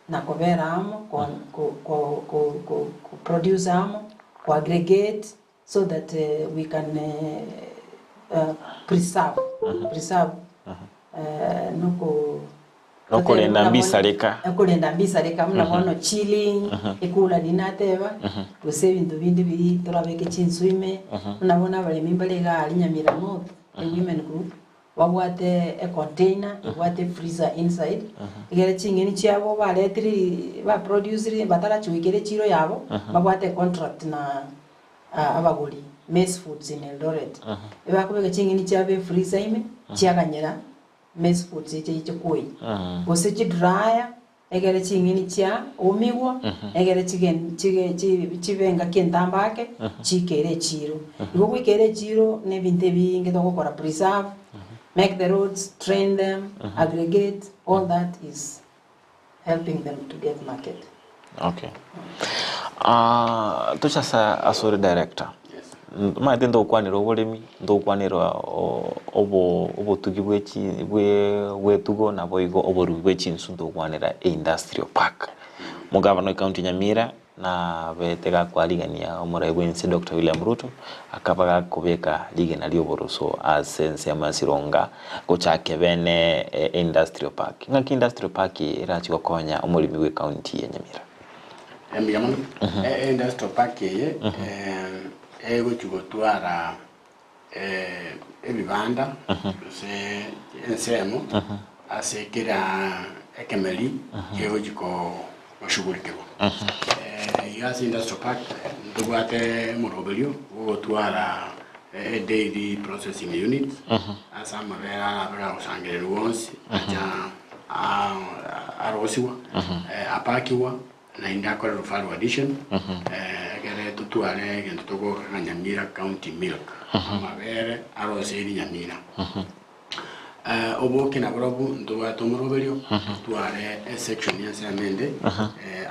na kobera amo, ko produce amo, ko aggregate so that we can preserve, preserve noko Nokorenda mbisareka. Okorenda mbisareka buna bono chilling, ekura riria nateba, gose ebinto binde biria torabeke chinsu ime, buna bono abaremi mbare iga aria Nyamira North, ewomen group, Babwate econtainer ebwate efreezer inside, egere ching'eni chiabo baretire ba producire batarachigoikera echiro yabo, babwate econtract na abagori Maize Foods in Eldoret. Ebakobeka ching'eni chiabo efreezer ime, chiaganyera Maize Foods eche eche koyia. Gose chidryer. Egere ching'eni chia omigwa, egere chigen chige chi chibe engaki entambe ake, chiikere echiiro. Igo goikera echiiro na ebinto ebiinge togokora preserve, make the roads, train them, aggregate, all that is helping them to get market. Okay. Ah, toche ase asore director. Omanyete ntogokwanera oboremi, ntogokwanera obo obotugi bwe chi bwe bw'etugo naboigo oborubi bwe chinsu ntogokwanera eindustrial park. Omogavana o ekaunti ya Nyamira nabete gakwarigania omorai bwe ense Doctor William Ruto, akaba gakobeka rigena ri'oboroso ase ensemo ya Sironga gochakia bene eindustrial park. Ng'aki industrial park eye erachi gokonya omoremi bwe ekaunti ya Nyamira? Mbuya mono. Industrial park eye egochi gotwara ebibanda gose ensemo ase kera ekemeri kegochi goshughulikerwa. Iga ase industrial park ntobwate omoroberio bwa ogotwara edairy processing unit ase amabere arabe gagosangererwa onsi acha arosigwa, apakigwa, naende akorerwa value addition, ekere totware. Ntotware egento togoka ng'a Nyamira County Milk, amabere aroseiri Nyamira. Oboke naborobwo ntobwate omoroberio, totware esection y'ensemo ende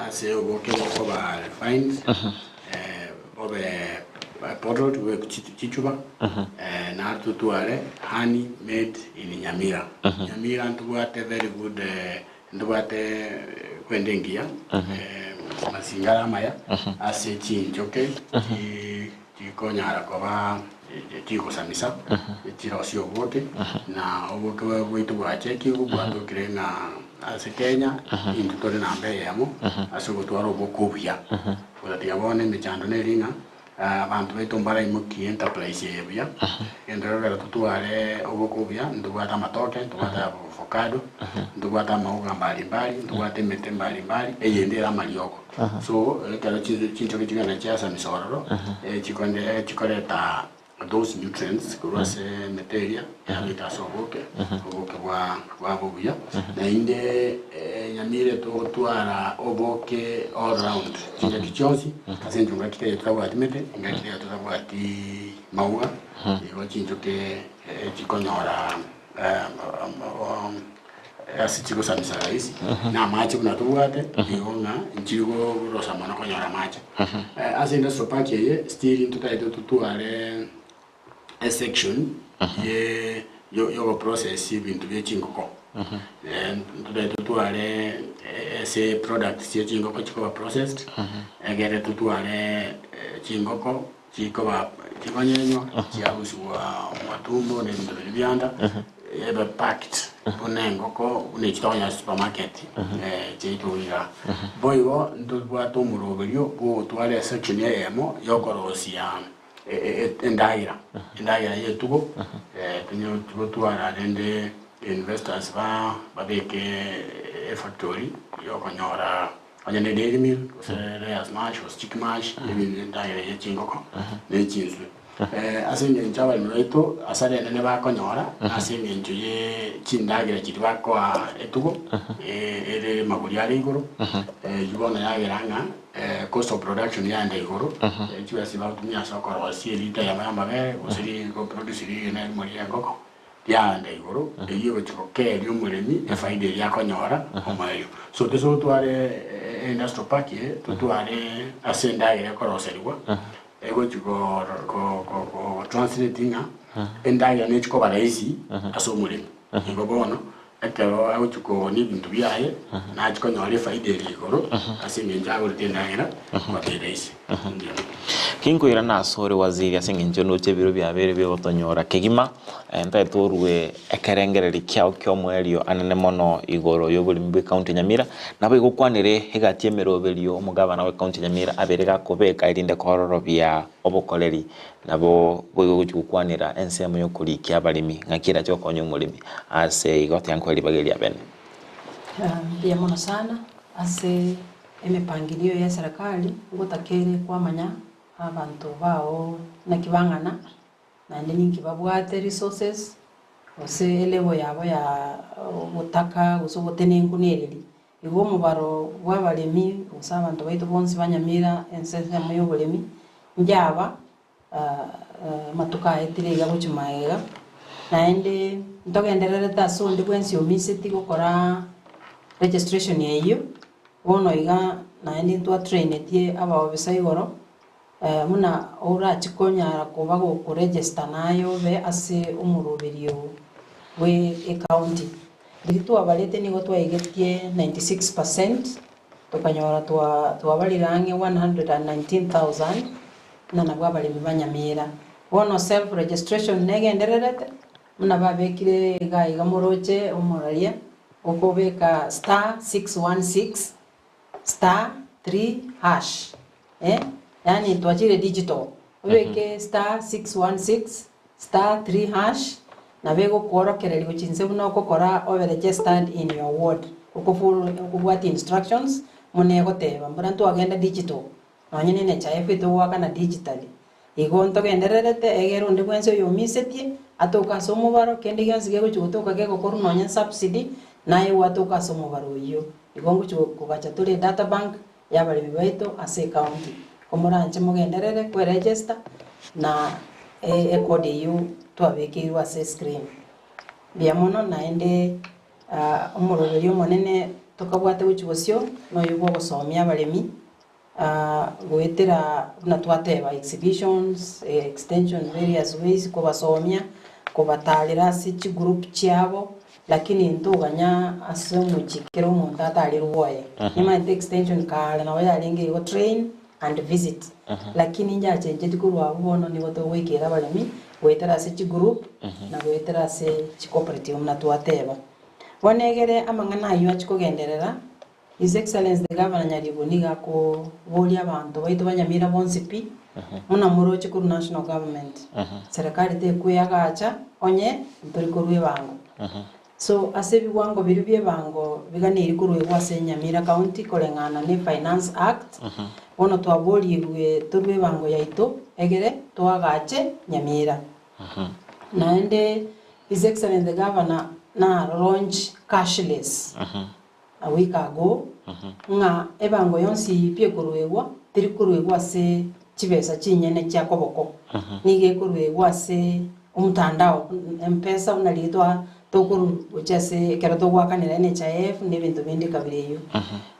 ase oboke bokoba refined, bobe bottled bobe chichuba, naende totware honey made in Nyamira. Nyamira ntobwate very good Ntobwate kwenda engiya, amasingara amaya ase chinchoke chikonyara koba chigosamisa, chirosie oboke, na oboke bwaito bwachekigwe bwatokire ng'a ase Kenya intwe tore namba eyemo ase ogotwara oboke obuya. Gotatiga bono emechando neri ng'a Abanto baito mbaraimokie enterprise eye buya, egento gekogera totware oboke obuya, ntobwate amatoke, ntobwate avocado, ntobwate amauga mbari mbari, ntobwate emete mbari mbari, eyende ere amariogo. So, ekero chinchoki chigenda chiasamisa ororo, chikonde chikoreta those nutrients korwa ase emete eria, yabeka ase oboke, oboke bwa bwaba obuya. Naende nyamira togotwara oboke all round chingaki chionsi, ase eng'encho ngaki taiyo totabwati mete, ngaki taiyo totabwati mauga, igo chinchoki chikonyora ase chigosamisa rahisi, na amache buna tobwate, igo ng'a nchiri korosa mono konyora amache. Ase industrial park eye, still ntotagete totware esection ye yogoprocess ebinto bie chingoko. Ntotagete totware ase products chie chingoko chikoba processed, egere totware chingoko chikoba chikonyenywa chiarusiwa amatumbo na ebinto biria bianda, ebe packed buna engoko buna echi tokonyora ase supermarket chiaito igaa. Boigo ntobwate omoroberio bwa ogotwara esection eyemo yokorosia endagera, endagera y'etugo, tonyare gotwara rende investors babeke efactory yokonyora onye ne dairy meal, gose layers mash, gose chick mash, endagera ye chingoko na echinswe. Ase eng'encho abaremi baito asara enene bakonyora, ase eng'encho ye chindagera chiria bakoa etugo, ere amagori are igoro, eywo bono yagera ng'a Cost of production yaenda igoro, chibesa bagotumia ase okorosia elita eyemo y'amabere gose goproduce rigena erimo ri'engoko riaenda igoro, eyio egochia gokeeria omoremi efaida eria akonyora omoerio. So tose gotware industrial park eye, totware ase endagera ekoroserigwa, egochia go translate ng'a endagera nechi koba rahisi ase omoremi. Igo bono, Ekero agochia koonia ebinto biaye, nachie konyora efaida ere igoro ase engencho agorete endagera goteera ise. Inche. Kinkoirana asore waziri ase engencho ndoche ebiro biabeire bigotonyora kegima, ntagete orue ekerengererio kiao ki'omoerio anene mono igoro y'oboremi bw'ecounty ya Nyamira, nabo igokwanere egati y'emeroberio omogabana bw'ecounty ya Nyamira abere gakobeka erinde kororobia obokoreri Nabo boigo ogochia gokwanera ensemo y'okorikia abaremi, ng'aki erache gokonya omoremi ase igo tiga ribaga eria bene. Mbuya mono sana ase emepangilio ya eserekari ngotakeire kwamanya abanto bao naki bang'ana naende ninki babwate resources gose elevel yabo ya obotaka gose obotenenku nereri. Igo omobaro bw'abaremi, gose abanto baito bonsi ba Nyamira ense ensemo y'oboremi, njaba amatuko aetire iga gochia magega, naende ntogendererete ase onde bwensi omiseti gokora registration eyio, bono iga naende ntwatrainetie abaofisa igoro, buna orachie konyara koba gokoregister naye obe ase omoroberio bwe ecounty. Riria twabarete nigo twaigetie 96 percent, tokanyora twabarire ang'e 119,000 buna nabwo abaremi ba Nyamira. Bono self registration negendererete, buna babekire iga iga moroche omoraria, okobeka star 616 star 3 hash, eh, yaani twachire digital, obeke star 616 star 3 hash, nabo egokworokereria gochia inse buna okokora obe registered in your ward, okofollow okobwatia instructions buna egoteba, mbora ntwagenda digital, nonye na NHIF etogoakana digitally. Igo ntogendererete egere onde bwensi oyomisetie atoke ase omobaro, kende gionsi gegochia gotoka gegokorwa nonya subsidy, naye gwatoka ase omobaro oyio. Igo ngochia kogacha tore edata bank y'abaremi baito ase ecounty. Komoranche mogenderere kweregister na ecode eyio twabekeirwe ase escreen. Mbuya mono naende omoroberio omonene tokabwate gochia bosio noyo bwa ogosomia abaremi goetera buna twateba exhibitions, extension various ways kobasomia, kobatarera ase chigroup chiabo, lakini ntoganya ase omochie kera omonto atarerwe bwoye. Nimanyete extension kare nabo yarenge igo train and visit, lakini njachencheti korwa abwo bono nigo togoikera abaremi goetera ase chigroup na goetera ase chicooperative buna twateba. Bono egere amang'ana aywo achie kogenderera, His Excellency the Governor Nyaribo nigo akoboria abanto baito ba Nyamira bonsi pi, buna moroche korwa national government, serikali tekweagacha onye ntori korwa ebango. So ase ebiwango biria bia ebango biganeiri koruegwa ase Nyamira County koreng'ana ne Finance Act, bono twaborigwe torue ebango yaito egere toagache Nyamira. Naende His Excellency the Governor naro launch cashless a week ago, ng'a ebango yonsi pi ekoruegwa teri koruegwa ase chibesa chinyene chia koboko, nigo ekoruegwa ase omotandao, Mpesa buna riria twa tokorwa gochia ase ekero togoakanera NHIF na ebinto binde kabira eyio.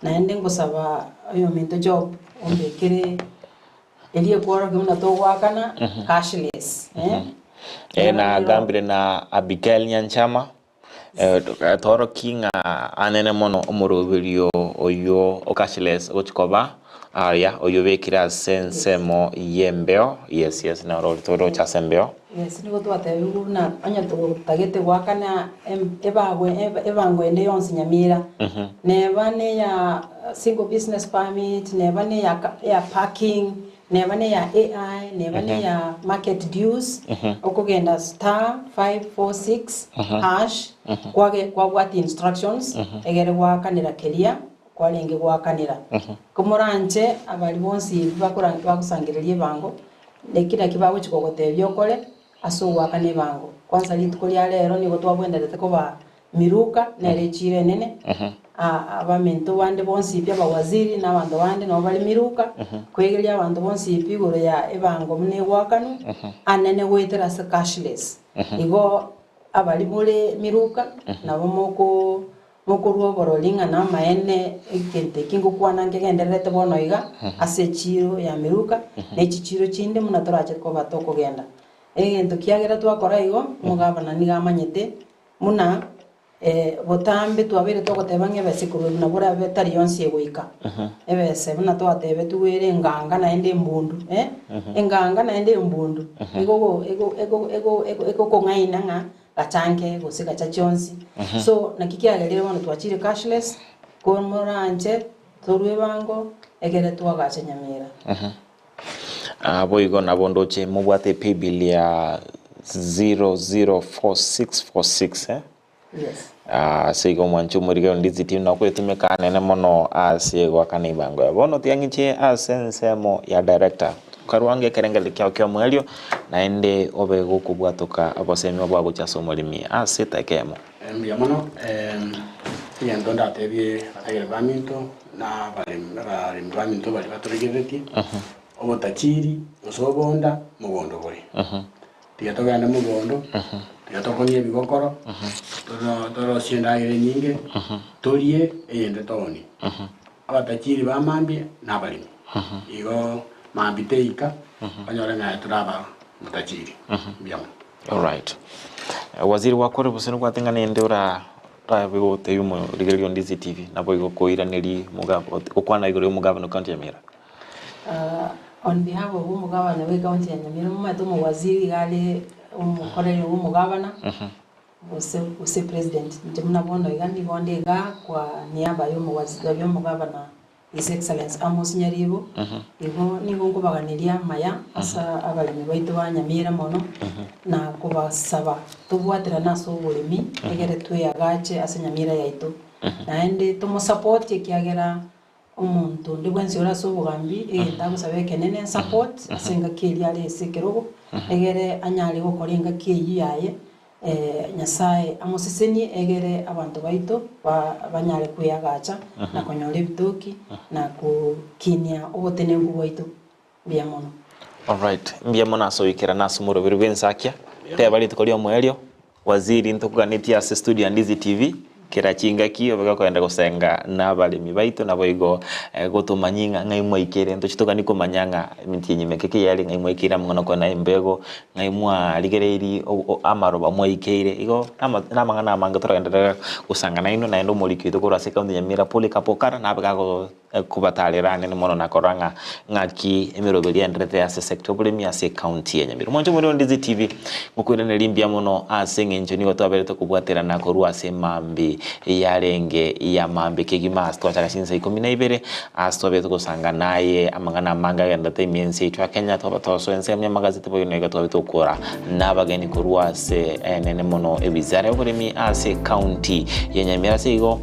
Naende ngosaba oyominto Job ombekere erio ekworokia buna togoakana cashless eh. Eh, nagambire na Abigail Nyanchama Toroki ng'a anene mono omoroberio oyio o cashless ogochia koba aya oyio obekire ase ensemo y'embeo, yes yes noro toroche ase embeo. Yes, nigo twatebigwe buna onye totagete goakana ebago ebango ende yonsi Nyamira, neba neya single business permit, neba neya ya parking, Neba neya AI, neba neya market dues, okogenda star 546 hash, kwage kwabwatia instructions, egere gwakanera keria kwarenge gwakanera. Komoranche abari bonsi bakora bagosangereria ebango, neki naki bagochi kogotebia okore ase ogoakana ebango. Kwanza rituko ria rero nigo twabwenerete koba Miruka nere echiiro enene, abaminto bande bonsi pi, abawaziri na abanto bande nabo bare Miruka, kwegeria abanto bonsi pi igoro ya ebango buna egoakanwa, anene goetera ase cashless. Igo abaria more Miruka nabo moko mokorua oborori ng'a namaene egento eki ngokwana nkegendererete bono iga ase echiiro ya Miruka, na echichiiro chinde buna torache koba tokogenda. Egento kiagera twakora igo, omogabana nigo amanyete Buna botambe twabeire togoteba ng'a ebesa ekorwa buna borabe tari yonsi egoika. Ebesa buna twatebetigwe ere enganga naende embundu, eh, enganga naende embundu, igo ego ego ego ego egokong'aina ng'a gacha nke gose gacha chionsi. So naki kiagerire bono twachire cashless, ko moranche torwe ebango egere twagacha Nyamira. Boigo nabo ndoche mobwate epaybill ya 004646 eh? Yes. Ase igo omwanchi omorige onde DCT nokwetumeka anene mono ase goakana ebango ya bono tiang'iche ase ensemo ya director karwange ekerengererio kiao kia omoerio naende obe gokobwatoka obosemia bwa gochia ase omoremi ase eteka emo. Mbuya mono, egento ndatebie abatagere baminto na abaremi abaremi baminto baria batoregereretie, obotachiri gose obonda mogondo bore. Tiga togende mogondo, tiga tokong'ie ebigokoro, toro torosie endagera enyinge, torie eyende toonie. Abatachiri ba mambia na abaremi, igo mambia teika, onyore ng'a aye toraba omotachiri. Mbuya mono. Alright. Waziri gwakore gose nobwate ng'a nende ora orabe gotebia omorigereria o Ndizi TV naboigo koiraneria omogab gokwana igoro ya omogabana o county ya Nyamira. On behalf of omogabana bwe county ya Nyamira omanyete omowaziri iga are omokoreri bwa omogabana gose gose president inche buna bono iga nigo nde igaa kwa niaba ya omowaziri ya omogabana His Excellency Amos Nyaribo, igo nigo nkobaganeria amaya ase abaremi baito ba Nyamira mono, na kobasaba tobwaterane ase oboremi egere tweagache ase Nyamira yaito. Naende tomosupport ekiagera omonto onde bwensi ore ase obogambi egento agosaba ekenene support ase engaki eria are ase ekerogo, egere anyare gokora engaki eyio yaye Nyasae amosesenie egere abanto baito banyare kweagacha na konyora ebitoki na gokinia obotenenku bwaito. Mbuya mono. Alright, mbuya mono ase oikerana ase omoroberi bw'ensakia, teba rituko ria omoerio, Waziri ntokoganetie ase studio ya Ndizi TV, kera chingaki obe gokoenda gosenga na abaremi baito naboigo gotomanyia ng'a ng'ai mwaikere, ntochi togani komanya ng'a emetienyi emeke keyare ng'ai mwaikeire amang'ana okogenda embego, ng'ai mwarigereiri amaroba mwaikeire, igo namang'ana amange toragenderere gosanga nainwe naende omoriki oito korwa ase ekaunti ya Nyamira Polycarp Okara nabe gago Kobatarera anene mono na korora ng'a ng'aki emeroberi enderete ase sector y'oboremi ase ecounty ya Nyamira. Omwancho omorero Ndizi TV ngokoiraneria mbuya mono ase eng'encho nigo twaberete kobwaterana korwa ase emambi yarenge ya mambia kegima ase twachaka chinsa ikomi na ibere ase twaberete gosanga naye amang'ana amange agenderete ime ense yaito ya Kenya twaba twasoa ensemo y'amagazeti boigo nigo twaberete gokora nabageni korwa ase enene mono ewizara y'oboremi ase ecounty ya Nyamira. Ase igo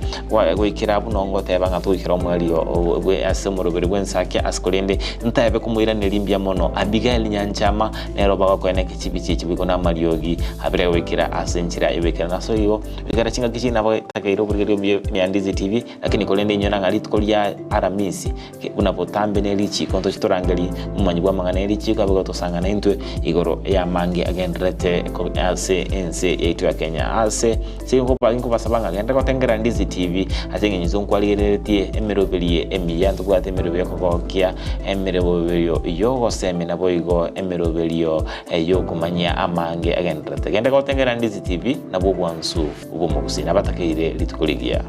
goikera buna ngoteba ng'a togoikera omoerio bwe ase omoroberi bw'ensakia ase korende ntaebe komoiraneria mbuya mono Abigael Nyanchama nere obagokoena ekechibi chie chibuiko na amariogi abere goikera ase enchera y'oboikeranu. Ase igo goikera chingaki chinde nabo takeire oborigereria obuya ime ya Ndizi TV lakini korende inyora ng'a rituko ria Aramisi Buna botambe ne richiiko ntoche torangerie omomanyi bw'amang'ana e richiiko abe gotosang'ana intwe igoro y'amange agendererete ase ense yaito ya Kenya. Ase inkobasaba ng'a genda gotengera Ndizi TV ase eng'encho nkwarigereretie emeroberio emiya, ntobwate emeroberio y'okogokia, emeroberio y'ogosemia naboigo emeroberio y'okomanyia amange agendererete. Genda gotengera Ndizi TV nabwo obwansu bw'omogusii. Nabatakeire rituko rigiya.